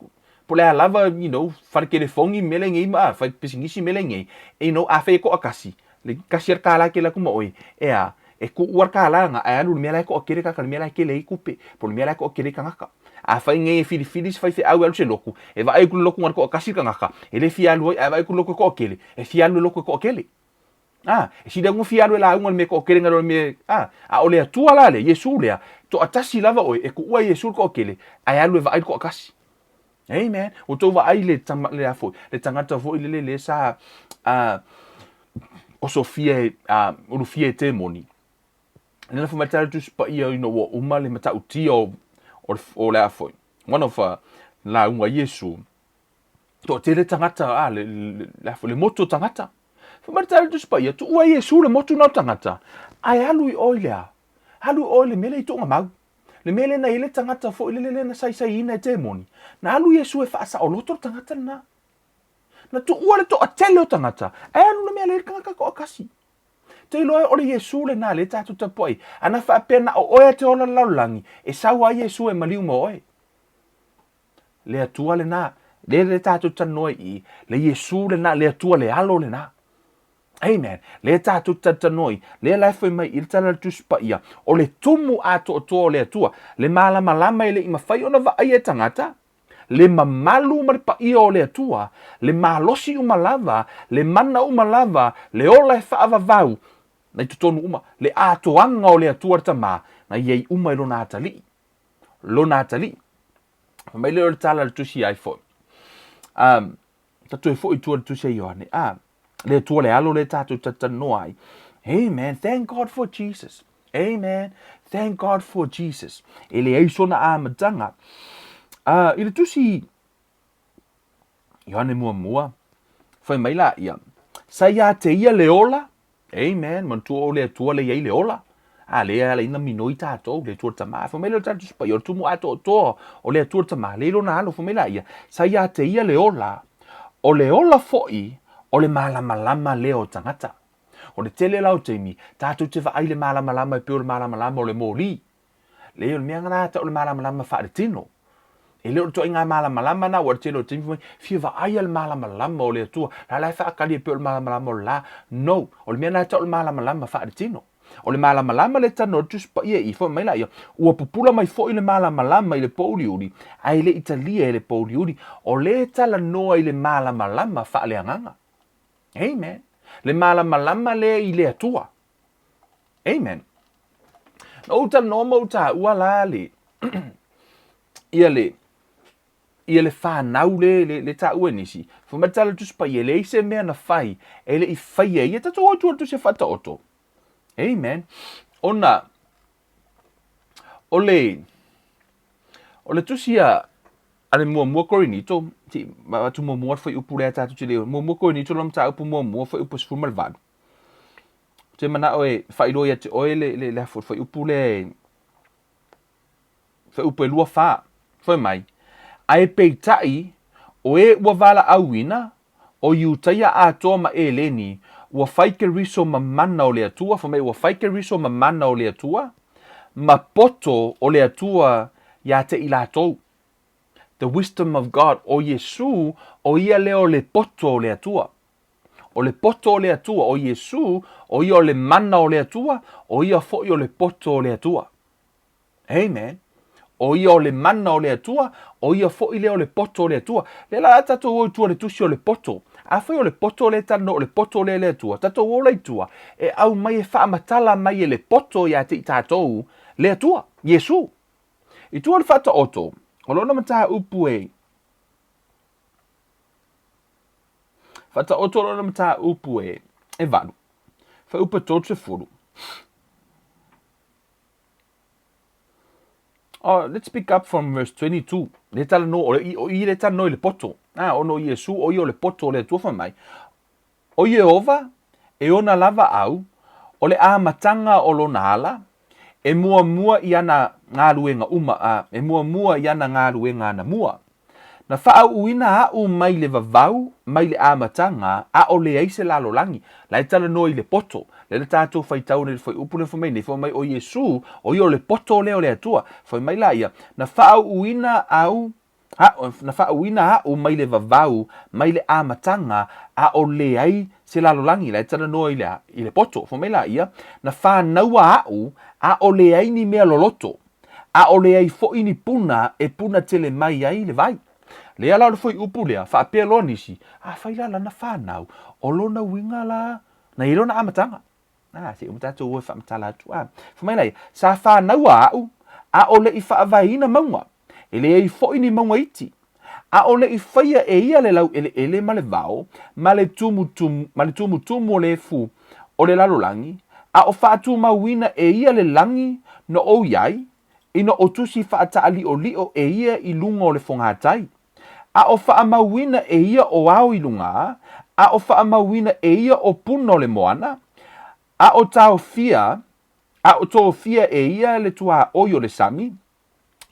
po o le a lava, you know, fale telefoni ma mea la e i nei, ma fale pisinisi ma mea la e i nei, you know, afai e toatasi, le tasi lava le $1 e tele atu ma oe, e a, e tuua le $1 lena ae alu i le mea la e toatele tagata, le mea la e tele ai tupe, po o le mea la e toatele ai tagata. Afai nei e filifili se faifeau e alu i se lotu, e vaai atu i le lotu na o le toatasi le tagata, e le fia alu ai, ae vaai atu i le lotu e toatele, e fia alu i le lotu e toatele. A, e sili atu ona fia alu e lauga i le mea e toatele nai lo le mea, a, a o le Atua la lea, Iesu lea, toatasi lava oe, e tuua e Iesu le toatele, ae alu e vaai le toatasi. Amen. Ua tou vaai le tama, le a foi, le tagata foi lele lea sa, a, osofia e, a, ulufia e temoni. Lea na fai mai le Tusi Paia ina ua uma le matautia o, o, o le a foi, one of uh, lauga Iesu, toatele tagata, a, le, le, le, a foi, le motu o tagata. Fai mai le Tusi Paia, tuua Iesu le motu na o tagata, ae alu i o i le a? Alu i o i le mea lea i tuugamau. Le mea lea na i ai le tagata foi lele lea na saisaiina e temoni, na alu Iesu e faasaoloto le tagata lena. Na tuua le toatele o tagata, ae alu le mea lea i le tagata toatasi. Te iloa e o le Iesu lenā lea tatou tapuai. Ana faapea na o oe a te ola le lalolagi, e sau a Iesu e maliu ma oe. Le Atua lenā, lea lea tatou talanoa i i, le Iesu lenā, le Atua le Alo lenā. Amen. Lea tatou talanoa i, lea la e fai mai i le tala a le Tusi Paia, o le tumu atoatoa o le Atua, le malamalama e le i mafai ona vaaia e tagata, le mamalu ma le paia o le Atua, le malosi uma lava, le mana uma lava, le ola e faavavau, na i totonu uma, le atoaga o le Atua le Tama, na i ai uma i lona atalii. Lona atalii. Fai mai lea o le tala a le Tusi ai foi. Um, ta toe foi i tua le Tusi a Ioane. Ah, le Atua le Alo lea tatou talatalanoa ai. Amen. Thank God for Jesus. Amen. Thank God for Jesus. E leai sona amataga. I le tusi Ioane muamua, fai mai la ia, sa ia te ia le ola, amen, manatua o le Atua le iai le ola, a le ala ina minoi tatou, le Atua le Tama, fai mai le tatou tusi paia, o le tumu atoatoa o le Atua le Tama, le i lona alo, fai mai la ia, sa ia te ia le ola, o le ola foi o le malamalama lea o tagata. O le tele la o taimi, tatou te vaai i le malamalama e pei o le malamalama o le moli. Leai, o le mea lena tau o le malamalama faaletino. E le o le ituaiga malamalama lena, aua o le tele o taimi fai mai, fia vaaia le malamalama o le Atua, la la e faatali e pei o le malamalama o le la. No, o le mea lena tau o le malamalama faaletino. O le malamalama lea e talanoa ai le Tusi Paia i i, fai mai laia, ua pupula mai foi le malamalama i le pōuliuli, ae le i talia e le pōuliuli. O lea e talanoa i le malamalama faaleagaga. Amen. Le malamalama lea i le Atua. Amen. Na ou talanoa ma ou taua la le ia le ia le whanau le, le, le taua e nisi. Fai mai le tala Tusi Paia, e leai se mea na fai, e le i faia e ia. Tatou o i tua i le Tusi e Faataoto. Amen. Ona, o le, o le tusi a, a le muamua Korinito, si, atu muamua le fuaiupu lea tatou te le, muamua Korinito lona mataupu muamua, fuaiupu 18. Ou te manao e faailoa ia te oe le, le, le, le fuaiupu lea e, fuaiupu e 24. Fai mai, ae peitai, o e ua valaauina, o Iutaia atoa ma Eleni, ua fai Keriso ma mana o le Atua, fai mai ua fai Keriso ma mana o le Atua, ma poto o le Atua ia te i latou. The wisdom of God, o Iesu, o ia lea o le poto o le Atua. O le poto o le Atua, o Iesu, o ia o le mana o le Atua, o ia foi o le poto o le Atua. Amen. O ia o le mana o le Atua, o ia foi lea o le poto o le Atua. Lea la a tatou o i tua le tusi o le poto. Afai o le poto lea e talanoa, o le poto lea le Atua, tatou o la i tua, e aumai e faamatala mai e le poto ia te i tatou le Atua, Iesu. I tua o le Faataoto, o lona mataupu e. Faataoto lona mataupu e 8, fuaiupu e 30. Oh, let's pick up from verse 22. Le talanoa, o, le, o i le talanoa i le poto. Ah, ona o Iesu, o ia o le poto o le Atua fai mai. O Ieova, e ona lava au, o le amataga o lona ala, e muamua i ana galuega uma, a, e muamua i ana galuega anamua. Na faauuina aʻu mai le vavau, mai le amataga, a o leai se lalolagi. La e talanoa i le poto. Lea na tatou faitau nei i le fuaiupu lea fai mai nei, fai mai o Iesu, o ia o le poto lea o le Atua. Fai mai la ia, na faauuina au, a, na faauuina aʻu mai le vavau, mai le amataga, a o leai se lalolagi. La e talanoa i le a? I le poto. Fai mai la ia, na fanaua aʻu, a o leai ni mea loloto. A o leai foi ni puna e puna tele mai ai le vai. Lea la o le fuaiupu lea, faapea loa nisi, Afai la lana fanau, o lona uiga la, na i ai lona amataga. A, se i uma tatou o e faamatala atu. A, fai mai la ia, sa fanaua aʻu, a o le i faavaeina mauga, e leai foi ni mauga iti. A o le i faia e ia le laueleele ma le vao, ma le tumutumu, ma le tumutumu o le efu o le lalolagi, a o faatumauina e ia le lagi na ou i ai, ina o tusi faataaliʻoliʻo e ia i luga o le fogatai, a o faamauina e ia o ao i luga, a o faamauina e ia o puna o le moana, a o taofia, a o tofia e ia le tuaoi o le sami,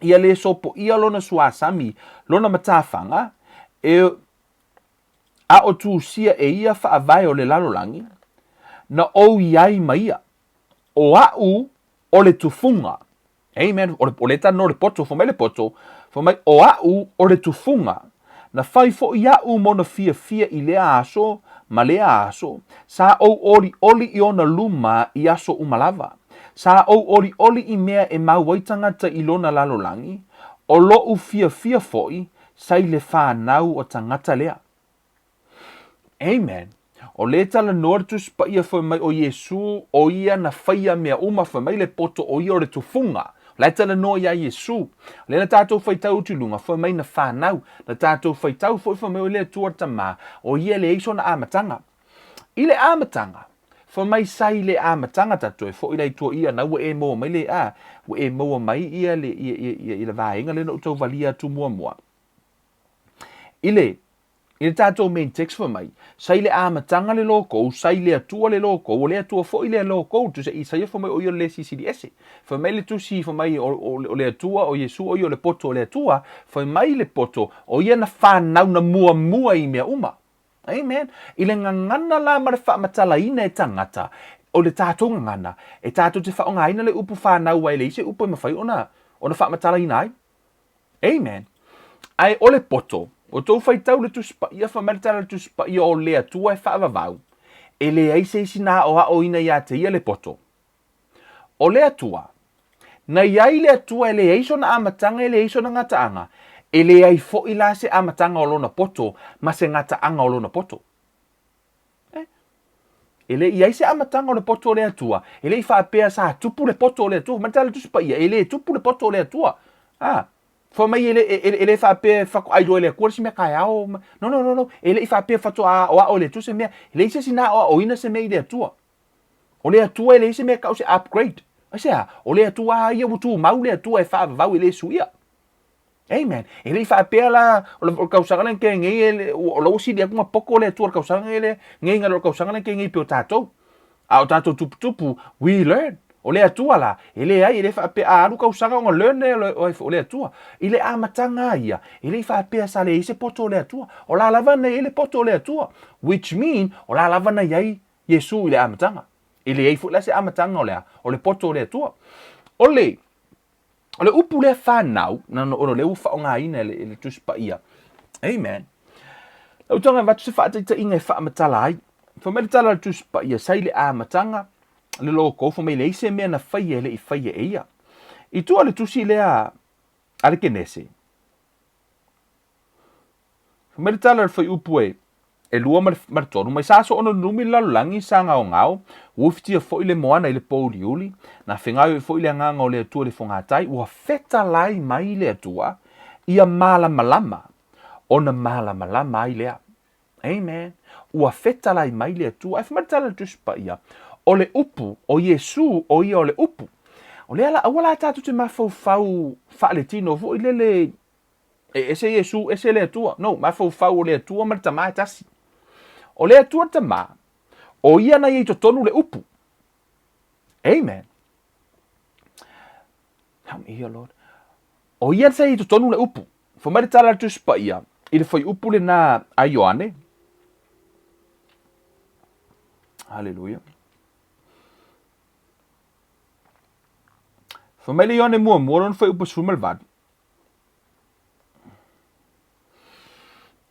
ia le sopoia lona suasami, lona matafaga, e a o tusia e ia faavae o le lalolagi, na ou i ai ma ia. O aʻu o le tufuga. Amen. O le, o le talanoa le poto, fai mai le poto, fai mai, o aʻu o le tufuga. Na fai foʻi aʻu ma ona fiafia i lea aso ma lea aso, sa ou olioli i ona luma i aso uma lava. Sa ou olioli i mea e mau ai tagata i lona lalolagi, o loʻu fiafia foʻi sa i le fanau o tagata lea. Amen. O le talanoa le Tusi Paia fai mai o Iesu o ia na faia mea uma, fai mai le poto o ia o le tufuga. O la e talanoa iā Iesu. O lea na tatou faitau atu i luga, fai mai na fanau. Na tatou faitau foi fai mai o le Atua le Tama, o ia e leai sona amataga. I le amataga, fai mai sa i le amataga tatou e foi la i tua ia na ua e maua mai le a, ua e maua mai ia le ia ia ia i le vaega lea na ou tau valia atu muamua. I le I le tatou main text fai mai, sa i le amataga le logou, sa i le Atua le logou, o le Atua foi le logou, tusa Isaia fai mai o ia o le Silisili Ese. Fai mai le tusi fai mai o, o, o le Atua, o Iesu o ia o le poto o le Atua, fai mai le poto, o ia na fanau na muamua i mea uma. Amen. I le gagana la ma le faamatalaina e tagata, o le tatou gagana, e tatou te faaaogaina le upu fanau aua e leai se upu e mafai ona, ona faamatalaina ai. Amen. Ae o le poto, o tou faitau le Tusi Paia, fai mai le tala o le Tusi Paia o le Atua e faavavau, e leai se isi na aoaoina iā te ia le poto. O le Atua, na i ai le Atua e leai sona amataga e leai sona gataaga, e leai foi la se amataga o lona poto ma se gataaga o lona poto. Eh? E le i ai se amataga o le poto o le Atua, e le i faapea sa tupu le poto o le Atua. Mai le tala Tusi Paia, e le tupu le poto o le Atua. Ah, fai mai e le, e, e, e le faapea e faatoa iloa e le Atua le isi mea taeao. No, no, no, no. E le i faapea faatoa aoao e le Atua se mea. E leai se isi na aoaoina se mea i le Atua. O le Atua e leai se mea e tau se upgrade. Aisea? O le Atua a ia ua tumau le Atua e faavavau e le suia. Amen. E le i faapea la, o le tausaga lea na tea nei, e o la ua sili atu ona poto le Atua i le tausaga nei lea, nei nai lo le tausaga lea na tea nei pei o tatou. A o tatou tuputupu, we learn. O le Atua la, e leai, e le faapea a alu tausaga ona learn lea o le Atua. I le amataga lava ia, e le i faapea sa leai se poto o le Atua. O la lava na i ai le poto o le Atua, which mean, o la lava na i ai Iesu i le amataga. E leai foi la se amataga o le a? O le poto o le Atua. O le O le upu lea fanau, na ona o lea ua faaaogaina e le, e le Tusi Paia. Amen. Lau taga avatu se faataitaiga e faamatala ai. Fai mai le tala a le Tusi Paia, sa i le amataga le logou, fai mai leai se mea na faia e le i faia e ia. I tua o le tusi lea a le Kenese, Fai mai le tala a le fuaiupu e, e 2 ma le, ma le 3, mai sa aso ono numi le lalolagi sa gaogao, ua ufitia foi le moana i le pōuliuli, na fegaoioi foi le agaga o le Atua i le fogatai, ua fetalai mai le Atua ia malamalama, ona malamalama ai lea. Amen. Ua fetalai mai le Atua. Ae fai mai le tala a le Tusi Paia, o le upu, o Iesu, o ia o le upu. O lea la, aua la tatou te mafaufau faaletino foi lele e ese Iesu, ese le Atua. No, mafaufau o le Atua ma le Tama e tasi. O le Atua le Tama, o ia na i ai i totonu le upu. Amen. Help me here, Lord. O ia sa i totonu le upu. Fai mai le tala a le Tusi Paia i le fuaiupu lena a Ioane. Haleluia. Fai mai le Ioane muamua lona fuaiupu 18.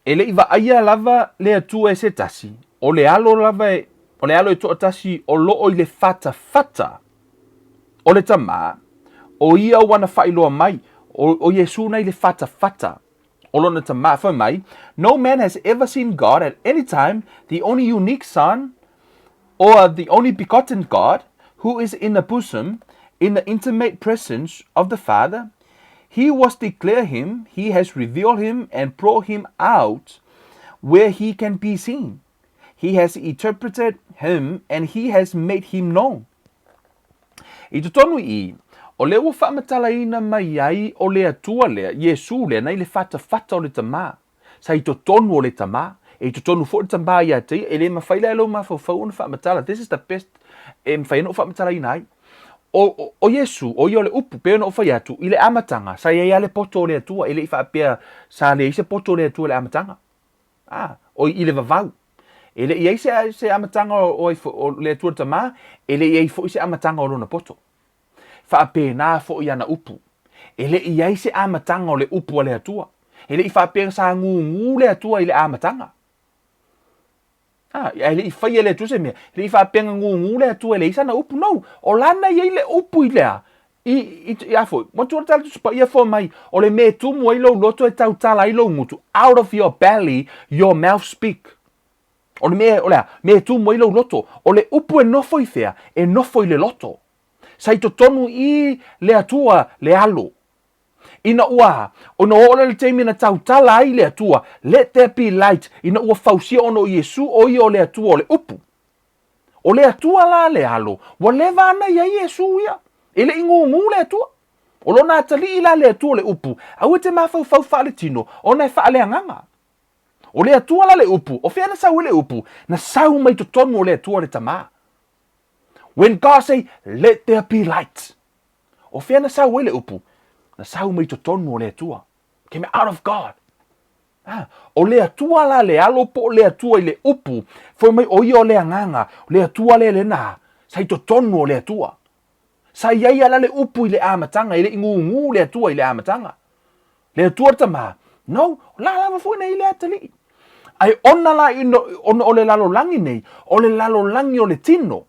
E le i vaaia lava le Atua e se tasi, o le Alo lava e, o le Alo e toatasi o lo o i le fatafata o le Tama, o ia ua na faailoa mai, o, o Iesu na i le fatafata o lona Tama. Fai mai, No man has ever seen God at any time, the only unique Son, or the only begotten God, who is in the bosom, in the intimate presence of the Father, he was declare him, he has revealed him and brought him out where he can be seen. He has interpreted him and he has made him known. I totonu i, o lea ua faamatalaina mai ai o le Atua lea, Iesu lea, na i le fatafata o le Tama. Sa i totonu o le Tama, e i totonu foi le Tama ia te ia, e le mafai la e lou mafaufau ona faamatala, this is the best e mafai ai ona ou faamatalaina ai. O, o, o Iesu, o ia o le upu, pei ona ou fai atu, i le amataga, sa i ai lava le poto o le Atua, e le i faapea sa leai se poto o le Atua i le amataga. A, o i le vavau. E le i ai se, se amataga o, o, o le Atua le Tama, e le i ai foi se amataga o lona poto. Faapena foi ana upu. E le i ai se amataga o le upu a le Atua. E le i faapea sa gūgū le Atua i le amataga. A, ae le i faia e le Atua se mea. E le i faapea na gūgū le Atua e leai sana upu. No, o lana i ai le upu i le a? I, i, i a foi, manatua le tala Tusi Paia fua mai, o le mea e tumu ai lou loto e tautala ai lou gutu, out of your belly your mouth speak. O le mea, o le a? Mea e tumu ai lou loto. O le upu e nofo i fea? E nofo i le loto. Sa i totonu i le Atua le alo. Ina ua, ona oo lea i le taimi na tautala ai le Atua, Let there be light, ina ua fausia ona o Iesu o ia o le Atua o le upu. O le Atua la le alo, ua leva ana i ai Iesu ia. E le i gūgū le Atua. O lona atalii la le Atua o le upu, aua e te mafaufau faaletino, ona e faaleagaga. O le Atua la le upu, o fea na sau ai le upu? Na sau mai totonu o le Atua le Tama. When God say, let there be light. O fea na sau ai le upu? Na sau mai totonu o le Atua. Came out of God. Ah, o le Atua la le alo po o le Atua i le upu, fai mai o ia o le agaga, o le Atua lea lena, sa i totonu o le Atua. Sa i ai ala le upu i le amataga, e le i gūgū le Atua i le amataga. Le Atua le Tama, no, la lava foi na i le atalii. Ae ona la ina, ona o le lalolagi nei, o le lalolagi o le tino.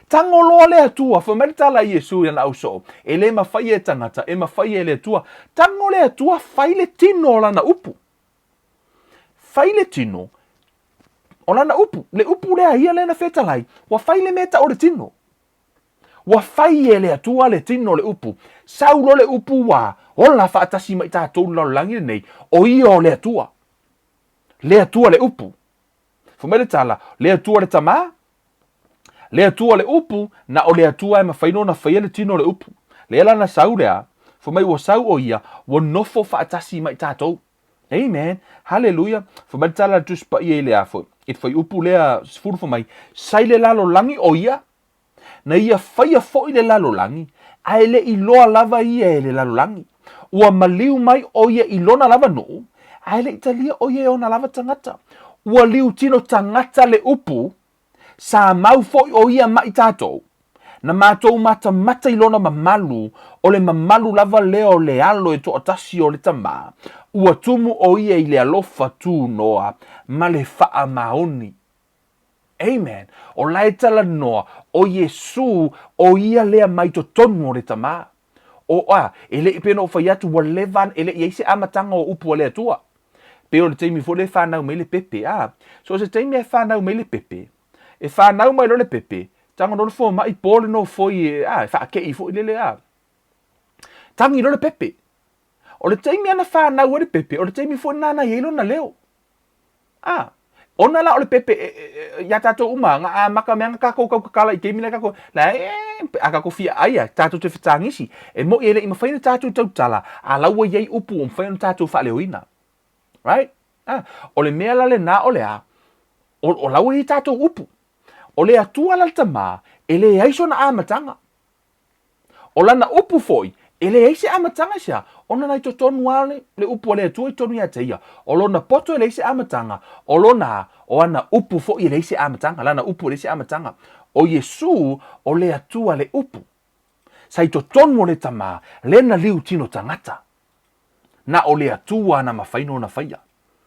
Tango loa le Atua, fai mai le tala a Iesu i lana ausoo, e le mafai e tagata, e mafai e le Atua. Tango le Atua, fai le tino o lana upu. Fai le tino o lana upu. Le upu lea ia lea na fetalai, ua fai le mea e tau o le tino. Ua fai e le Atua le tino o le upu. Sau loa le upu ua ola faatasi ma i tatou i le lalolagi lenei, o ia o le Atua. Le Atua le upu. Fai mai le tala, le Atua le Tama, le Atua le upu, na o le Atua e mafai ona faia le tino o le upu. Lea la na sau lea, fai mai ua sau o ia, ua nofo faatasi ma i tatou. Amen. Haleluia. Fai mai le tala a le Tusi Paia i le a foi, i le fuaiupu lea 10 fai mai, Sa i le lalolagi o ia, na ia faia foi le lalolagi, ae le i loa lava ia e le lalolagi. Ua maliu mai o ia i lona lava nuu, ae le i talia o ia e ona lava tagata. Ua liutino tagata le upu, Sa mau foi o ia ma i tatou. Na matou matamata i lona mamalu, o le mamalu lava lea o le Alo e toatasi o le Tama, ua tumu o ia i le alofa tunoa ma le faamaoni. Amen. O la e talanoa, o Iesu, o ia lea mai totonu o le Tama. O a, e le i pei ona ou fai atu, ua leva, e le i ai se amataga o upu a le Atua. Pei o le taimi foi lea e fanau mai le pepe, a. So o se taimi e fanau mai le pepe, e fanau mai loa le pepe, tago loa le fomai po le nofoi e, a, e faakei foi lele, a. Tagi loa le pepe. O le taimi ana fanau ai le pepe, o le taimi foi lena na i ai lona leo. A. Ona la o le pepe e, e, e, iā tatou uma, na amata mea na tatou tautatala i taimi la tatou, la e, a tatou fia ai a, tatou te fetagisi. E moi e le i mafai ona tatou tautala, a la ua i ai upu ua mafai ona tatou faaleoina. Right? Ah, o le mea la lena o le a, o, o la ua i ai tatou upu. O le Atua la le Tama, e leai sona amataga. O lana upu foi, e leai se amataga i se a, ona na i totonu lava le, le upu a le Atua i totonu ia te ia. O lona poto e leai se amataga, o lona, o ana upu foi e leai se amataga, lana upu e leai se amataga. O Iesu, o le Atua le upu. Sa i totonu o le Tama, lena liu tino tagata. Na o le Atua na mafai ona faia,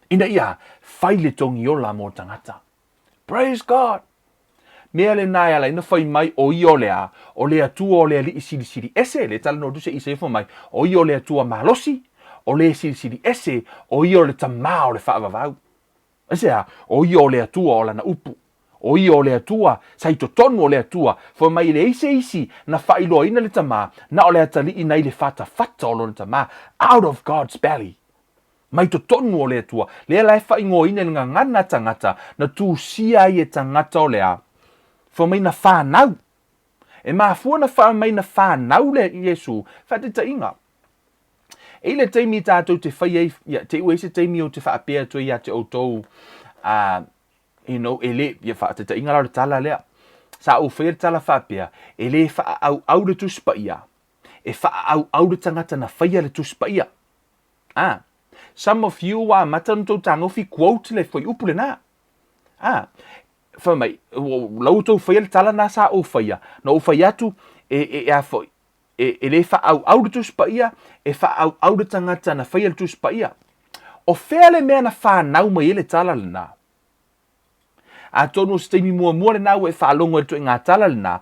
ina ia fai le togiola mo tagata. Praise God! Mea lena e ala ai ona fai mai o ia o le a? O le Atua o le Alii Silisili Ese, lea e talanoa atu se Isaia fai mai, o ia o le Atua malosi, o le Silisili Ese, o ia o le Tama o le faavavau. Aisea? O ia o le Atua o Lana upu. O ia o le Atua, sa i totonu o le Atua, fai mai e leai se isi na faailoaina le Tama, na o le atalii na i le fatafata o lona Tama, out of God's belly. Mai totonu o le Atua, lea la e faaigoaina i le gagana a tagata, na tusia ai e tagata o le a? Fai mai na fanau. E mafua na fai mai na fanau le Iesu, faataitaiga. E i le taimi tatou te fai ai, ia, te ua i se taimi o te faapea atu ai ia te outou, you know, e le, ia faataitaiga la o le tala lea. Sa ou faia le tala faapea, e le faaauau le Tusi Paia, e faaauau le tagata na faia le Tusi Paia. Ah, some of you ua amata ona tou tagofi quote le fuaiupu lena. Ah, fai mai, la ua tou faia le tala na sa ou faia, na ou fai atu, e, e, e a foi, e, e le faaauau le Tusi Paia, e faaauau le tagata na faia le Tusi Paia. O fea le mea na fanau mai ai le tala lena? Atonu o se taimi muamua lena ua e faalogo ai i le ituaiga tala lena,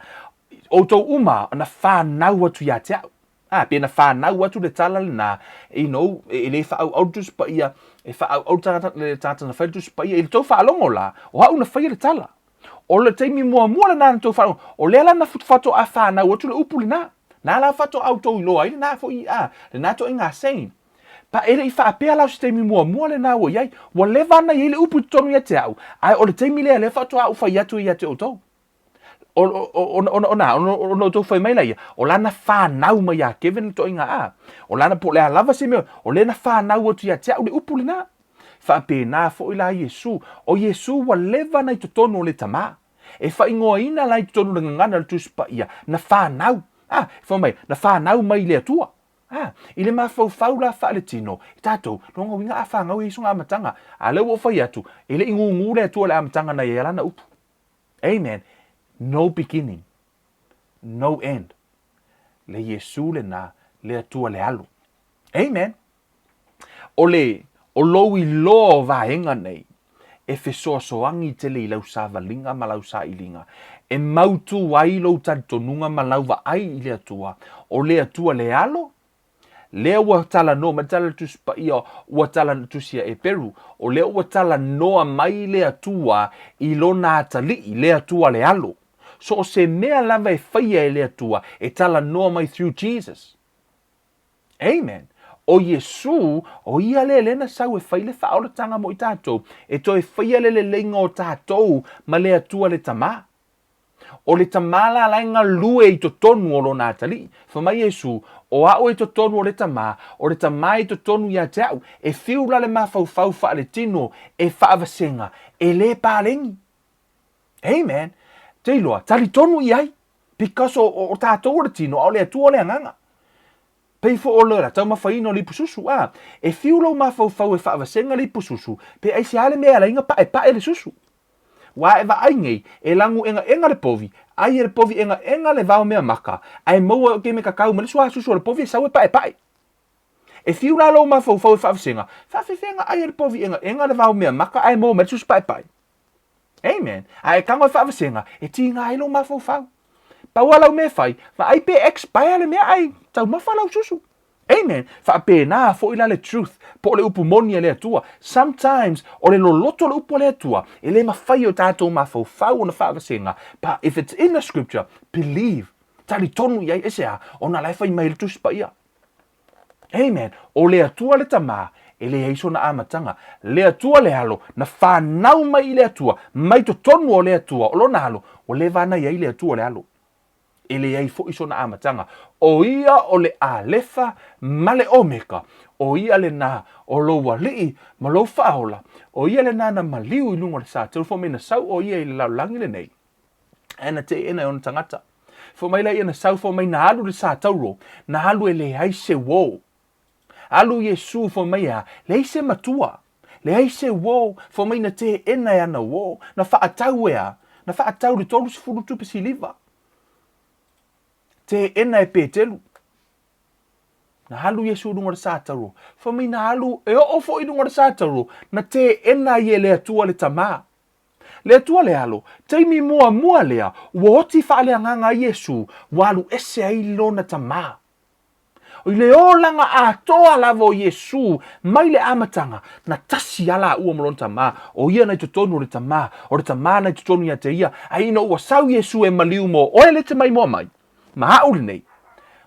outou uma na fanau atu ia te au. A, pe na fanau atu le tala lena, you know, e le faaauau le Tusi Paia, e faaauau le tagata, le tagata na fai le Tusi Paia. I le tou faalogo la, o au na faia le tala. O le taimi muamua lena na tou faalogo, o lea la na faatoa fanau atu le upu lena. Na la faatoa outou iloa ai lena foi, a, lena ituaiga saying. Pa e le i faapea la o se taimi muamua lena ua i ai, ua leva ana i ai le upu i totonu ia te au, ae o le taimi lea lea faatoa ou fai atu ai ia te outou. O, o, o, ona, ona, ona, ona, ona outou fai mai laia, o lana fanau mai ia Kevin le toaiga a, o lana po o le a lava se mea, o lea na fanau atu ia te au le upu lena. Faapena foi la Iesu, o Iesu ua leva ana i totonu o le Tama. E faaigoaina la i totonu o le gagana o le Tusi Paia, na fanau, a, fai mai, na fanau mai i le Atua. A, i le mafaufau la faaletino, e tatou, lona uiga a fanau e i ai sona amataga. A lea ua ou fai atu, e le i gūgū le Atua i le amataga na i ai a lana upu. Amen. No beginning, no end. Le Iesu lena, le Atua le Alo. Amen. O le, o lou iloa o vaega nei, e fesoasoani tele i lau savaliga ma lau sailiga, e mautu ai lou talitonuga ma lau vaai i le Atua, o le Atua le Alo, lea ua talanoa mai le tala o le Tusi Paia, ua tala, Tusi a Eperu, o lea ua talanoa mai le Atua i lona atalii, le Atua le Alo. So o se mea lava e faia e le Atua, e talanoa mai through Jesus. Amen. O Iesu, o ia lea lea na sau e fai le faaolataga mo i tatou, e toe faia le leleiga o tatou ma le Atua le Tama. O le Tama la la e galue i totonu o lona atalii. Fai mai Iesu, o a'u e totonu o le Tama, o le Tama e totonu ia te a'u. E fiu la le mafaufau faaletino e faavasega, e le paleni. Amen. Te iloa, talitonu i ai. Because o, o, o tatou o le tino, a o le Atua o le agaga. Pei foi o le taumafaina o le ipususu, a, e fiu lou mafaufau e faavasega le ipususu, pe aisea le mea e ala ai ona paepae le susu. Ua e vaai nei, e lagu egaega le povi, ai e le povi egaega le vao mea maka, ae maua e me kakau ma le suasusu o le povi e sau e paepae. E fiu la lou mafaufau e faavasega, faafefea ai e le povi egaega le vao mea maka ae maua mai le susu paepae. Amen. A e tago e faavasega, e tiga ai lou mafaufau. Pau lava lau mea e fai, vaai pe expire le mea ae taumafa lau susu. Amen. Faapena foi la le truth, po o le upu moni a le Atua. Sometimes, o le loloto o le upu a le Atua, e le mafai e o tatou mafaufau ona faavasega, but if it's in the scripture, believe. Talitonu i ai, aisea? Ona la e fai mai le Tusi Paia. Amen. O le Atua le Tama, E leai sona amataga. Le Atua le Alo, na fanau mai i le Atua, mai totonu o le Atua, o lona Alo, ua leva ana i ai le Atua le Alo. E leai foi sona amataga. O ia o le Alefa ma le Omeka, o ia lena o lou Alii ma lou Faaola, o ia lena na maliu i luga o le sa teu, fai mai na sau o ia i le lalolagi lenei, ae na teena e ona tagata. Fai mai laia na sau, fai mai na alu i le sa tauro, na alu e leai se uo. Alu Iesu, fai mai e a, leai se matua, leai se uo, fai mai na teena e ana uo, na faatau e a, na faatau i le 30 tupe siliva. Teena e Petelu. Na alu Iesu i luga o le sa tauro, fai mai na alu e oo foi i luga o le sa tauro, na teena ai e le Atua le Tama. Le Atua le Alo, taimi muamua lea ua oti faaleagaga ai Iesu, ua alu ese ai lona Tama. I le olaga atoa lava o Iesu mai le amataga, na tasi lava laua ma lona Tama, o ia na i totonu o le Tama, o le Tama na i totonu ia te ia, a ina ua sau Iesu e maliu mo oe le te maimoa mai, ma a'u lenei,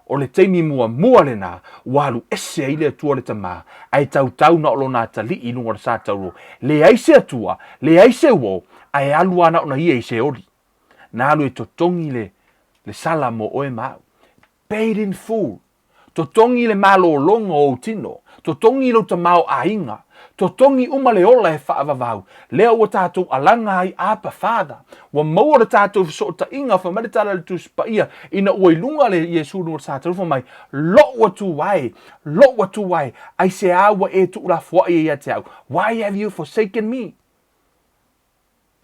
o le taimi muamua lena ua alu ese ai le Atua le Tama, ae tautau na o lona atalii i luga o le sa tauro, leai se Atua, leai se uo, ae alu lava na ona ia i Seoli. Na alu e totogi le, le sala mo oe ma a'u. Paid in full. Totogi le malologa o ou tino. Totogi lou tamaoaiga. Totogi uma le ola e faavavau. Lea ua tatou alaga ai Abba Father. Ua maua le tatou fesootaiga, fai mai le tala a le Tusi Paia, ina ua i luga le Iesu i luga o le sa talu, fai mai, Lou Atua e, lou Atua e, aisea ua e tuulafoai ai ia te au? Why have you forsaken me?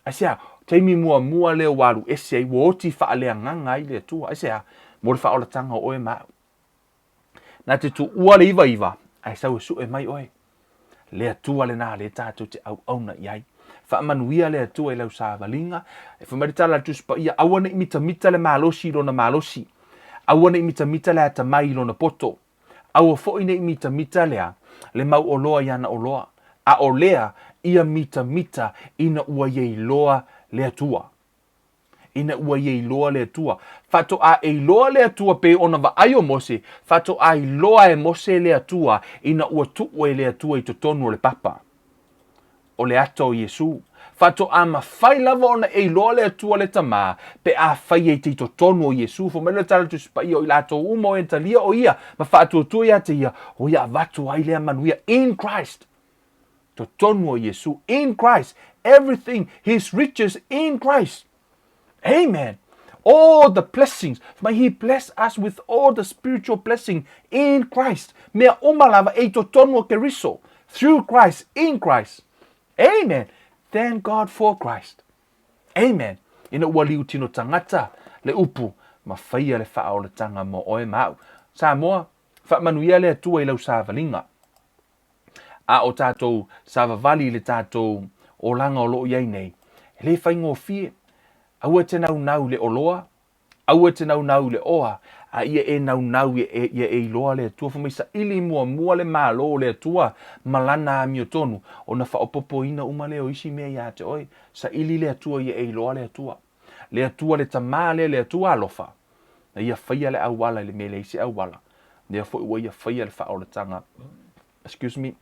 Aisea? Taimi muamua lea ua alu ese ai, ua oti faaleagaga ai le Atua. Aisea? Mo le faaolataga o oe ma au. Na te tuua le ivaiva, ae sau e sue mai oe. Le Atua lena lea tatou te auauna i ai. Faamanuia le Atua i lau savaliga. E fai mai le tala a le Tusi Paia, aua ne i mitamita le malosi i lona malosi. Aua ne i mitamita le atamai i lona poto. Aua foi ne i mitamita lea le mau oloa i ana oloa, a o lea ia mitamita ina ua ia iloa le Atua. Ina ua ia iloa le Atua. Faatoa e iloa le Atua pei ona vaai o Mose, faatoa iloa e Mose le Atua ina ua tuu e le Atua i totonu o le papa. o le ata o Iesu. Faatoa mafai lava ona e iloa le Atua le Tama, pe afai e te i totonu o Iesu. Fai mai le tala Tusi Paia, o i latou uma o e talia o ia, ma faatuatua ia te ia, o ia avatu ai lea manuia, in Christ. Totonu o Iesu, in Christ, everything, his riches in Christ. Amen. All the blessings. May he bless us with all the spiritual blessing in Christ. Mea uma lava e i totonu o Keriso. Through Christ, in Christ. Amen. Thank God for Christ. Amen. Ina ua liu tino tangata le upu, ma faia le faaolatanga mo oe ma au. Samoa, faamanuia le Atua i lau savaliga. A o tatou savavali i le tatou olaga o lo o i ai nei, e le faigofie. Aua e te naunau i le oloa, aua e te naunau i le oa, a ia e naunau ia e, ia e iloa le Atua. Fai mai saili muamua le Malo o le Atua ma lana amiotonu, ona faaopoopoina uma lea o isi mea ia te oe. Saili le Atua ia e iloa le Atua. Le Atua le Tama lea, le Atua alofa, na ia faia le auala i le mea leai se auala, lea foi ua ia faia le faaolataga, excuse me,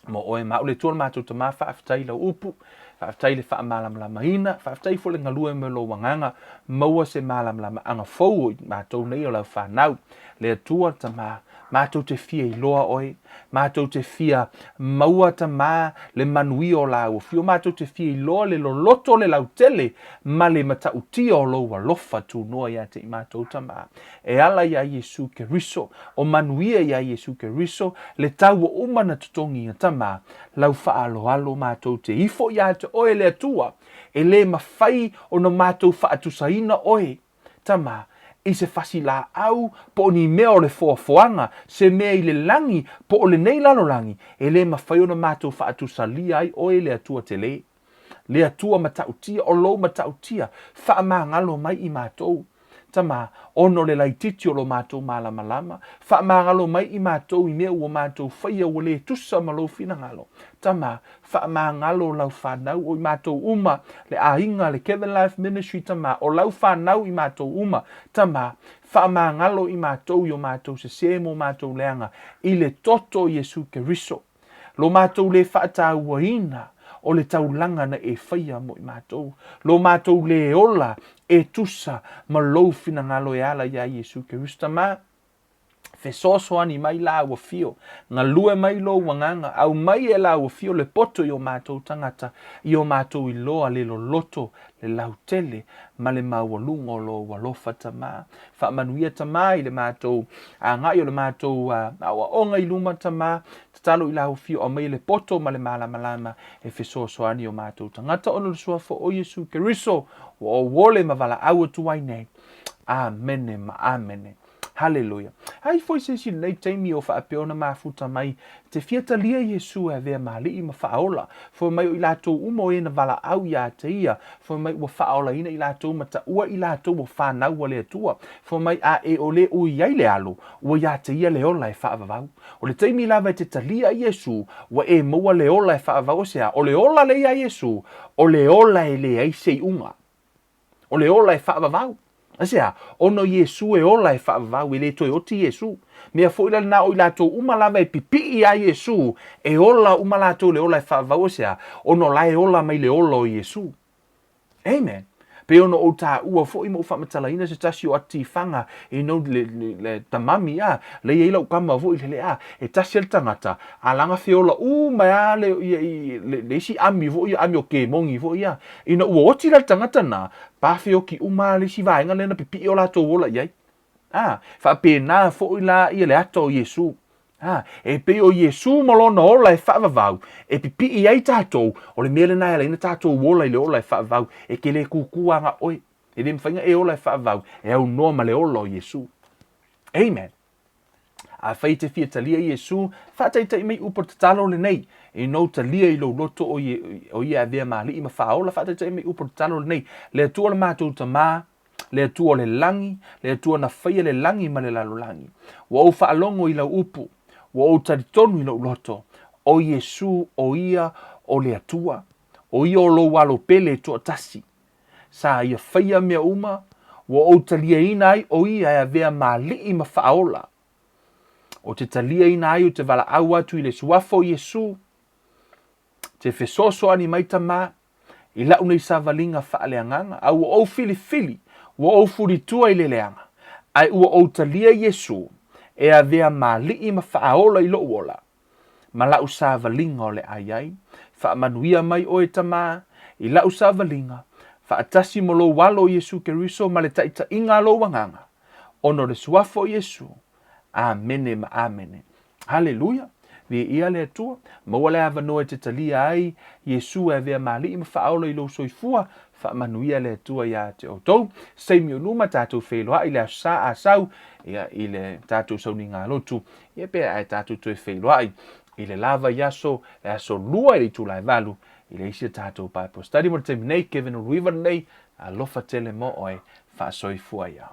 mo oe ma au. Le Atua le matou Tama, faafetai i lau upu, faafetai i le faamalamalamaina, faafetai foi le galue mai o lou agaga, maua se malamalamaaga fou o i matou nei o lau fanau. Le Atua le Tama, matou te fia iloa oe, matou te fia maua Tama le manuia o lāua fio, matou te fia iloa le loloto le lautele ma le matautia o lou alofa tunoa ia te i matou Tama. E ala iā Iesu Keriso, o manuia iā Iesu Keriso, le taua uma na totogi ia Tama, lau faaaloalo matou te ifo ia te oe le Atua, e le mafai ona matou faatusaina oe. Tama, i se fasi laau, po o ni mea o le foafoaga, se mea i le lagi, po o lenei lalolagi, e le mafai ona matou faatusalia ai oe le Atua tele. Le Atua matautia, o lou matautia, faamagalo mai i matou. Tama, ona o le laitiiti o lo matou malamalama, faamagalo mai i matou i mea ua matou faia ua le tusa ma lou finagalo. Tama, Faamagalo lau fanau o i matou uma, le aiga, le Kevin Life Ministry, Tama, o lau fanau i matou uma, Tama, faamagalo i matou i o matou sesē mo matou leaga, i le toto o Iesu Keriso. Lo matou le faatauaina o le taulaga na e faia mo i matou. Lo matou le ola e tusa ma lou finagalo e ala iā Iesu Keriso. Tama, fesoasoani mai lau afio, galue mai lou agaga, aumai e lau afio le poto i o matou tagata, i o matou iloa le loloto, le lautele ma le maualuga o lou alofa, Tama. Faamanuia, Tama, i le matou agai o le matou aoaoga i luma, Tama. Tatalo i lau afio, aumai le poto ma le malamalama e fesoasoani i o matou tagata, ona o le suafa o Iesu Keriso ua ou ole ma valaau atu ai nei. Amene ma amene. Haleluia. Ai foi se isi i lenei taimi o faapea ona mafuta mai te fia talia Iesu e avea ma Alii ma Faaola. Fai mai o i latou uma o e na valaau iā te ia, fai mai ua faaolaina i latou ma taua i latou o fanau a le Atua. Fai mai a e o le ui ai le alo, ua iā te ia le ola e faavavau. O le taimi lava e te talia ai Iesu, ua e maua le ola e faavavau. O se a? O le ola lea iā Iesu, o le ola e leai se iuga. O le ola e faavavau. Aisea? Ona o Iesu e ola e faavavau, e le toe oti Iesu. Mea foi la lena o i latou uma lava e pipii iā Iesu, e ola uma latou i le ola e faavavau. Aisea? Ona o la e ola mai le ola o Iesu. Amen. Pei ona ou taua foi ma ou faamatalaina se tasi o atifaga i no le, le, le tamami a, le i ai lau kama foi le lea, e tasi le tagata, a laga feola uma a le, le, le, le isi ami foi, ami o kemogi foi ia. Ina ua oti la le tagata na, pafeoki uma lava le isi vaega lea na pipii o latou ola i ai. A, faapena foi la ia le ata o Iesu. A, e pei o Iesu ma lona ola e faavavau, e pipii ai tatou, o le mea lena e ala ai ona tatou ola i le ola e faavavau, e te le kūkū aga oe. E le mafai ona e ola e faavavau, e aunoa ma le ola o Iesu. Amen. Afai e te fia talia Iesu, faataitai mai upu tatalo lenei. Ina ou talia i lou loto o ia e avea ma alii ma faaola, faataitai mai upu tatalo lenei. Le Atua o le matou Tama, le Atua o le lagi, le Atua na faia le lagi ma le lalolagi. Ua ou faalogo i lau upu, ua ou talitonu i lou loto, o Iesu o ia o le Atua, o ia o lou alo pele e toatasi. Sa ia faia mea uma, ua ou taliaina ai o ia e avea ma alii ma faaola. O te taliaina ai o te valaau atu i le suafa o Iesu, te fesoasoani mai Tama i la'u nei savaliga faaleagaga, a ua ou filifili, ua ou fulitua i le leaga, ae ua ou talia Iesu e avea ma alii ma faaola i lo'u ola. ma la'u savaliga o le a i ai. Faamanuia mai oe, Tama, i la'u savaliga, faatasi ma lou Alo o Iesu Keriso ma le taitaiga a lou Agaga, ona o le Suafa o Iesu. Amene ma amene. Haleluia! Viia le Atua, maua le avanoa e te talia ai Iesu e avea ma Alii ma Faaola i lou soifua. Faamanuia le Atua iā te outou. Saimi o luma tatou feiloai i le Aso Sa a sau, ia, i le tatou sauniga lotu. Ia pe ae tatou toe feiloai i le la vaiaso, le aso lua i le itula e valu, i le isi o tatou Bible study. Mo le taimi nei, Kevin Uluiva lenei, alofa tele mo oe, faasoifua ia.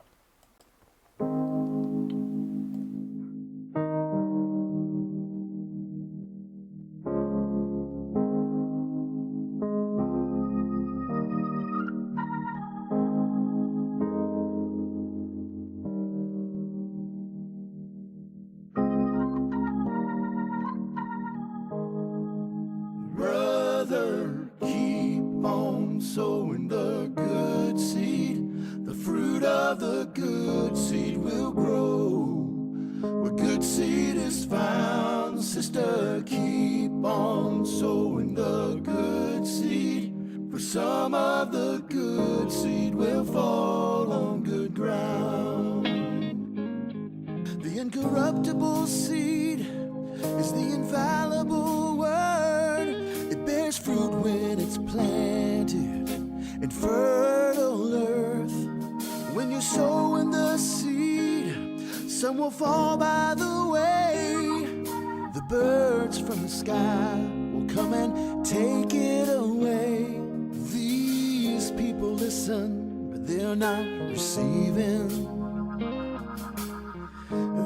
Brother, keep on sowing the good seed. The fruit of the good seed will grow. Where good seed is found, sister, keep on sowing the good seed. For some of the good seed will fall on good ground. The incorruptible seed is the infallible word. It bears fruit when it's planted in fertile earth. When you're sowing the seed, some will fall by the way. The birds from the sky will come and take it away. These people listen, but they're not receiving.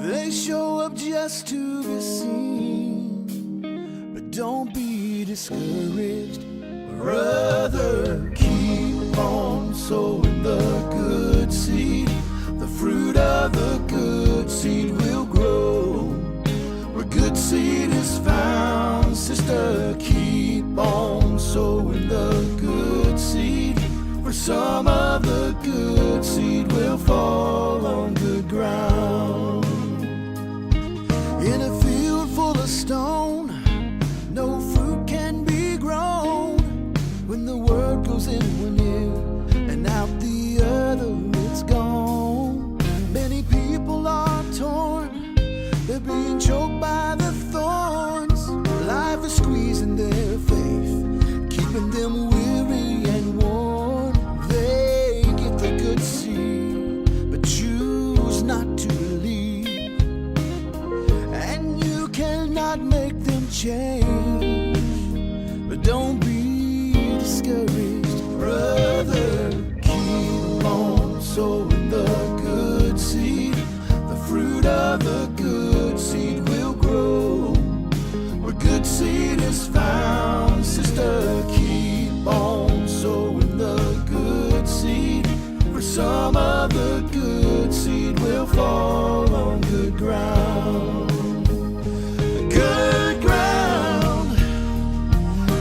They show up just to be seen. But don't be discouraged, brother. Keep on sowing the good seed. The fruit of the good seed will grow. Where good seed is found, sister. of the good seed will fall on good ground. In a field full of stone, no fruit can be grown. When the word goes in one ear and out the other, it's gone. Many people are torn, they're being choked by the thorns. Life is squeezing their faith, keeping them weary and worn. They get the good seed, but choose not to believe. And you cannot make them change. But don't be discouraged, brother. Keep on sowing the good seed. The fruit of the good seed will grow. Where good seed is found, sister, keep on sowing the good seed. For some of the good seed will fall on good ground. Good ground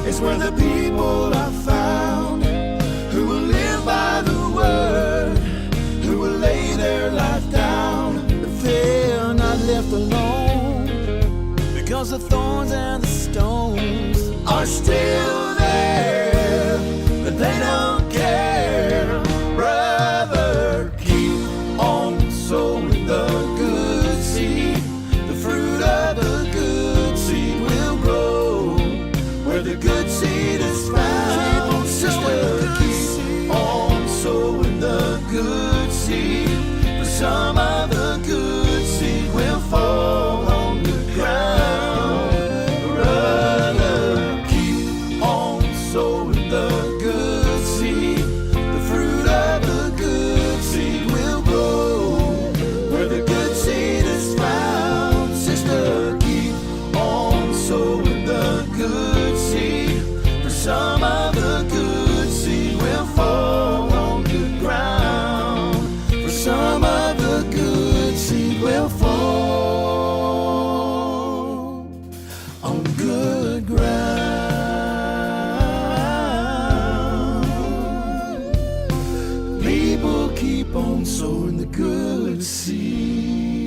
is where the people are found who will live by the word, who will lay their life down. But they're not left alone because the thorns and the stones are still there, but they don't care. Brother, keep on sowing the good seed. The fruit of the good seed will grow where the good seed is found. Sister, keep on sowing the good seed. For some of the good seed will fall on the ground. Brother, keep on sowing the good seed. The fruit of the good seed will grow where the good seed is found. Sister, keep on sowing the good seed. For some of the good seed will fall on good ground. For some of the good seed will fall on good ground. People keep on sowing the good seed.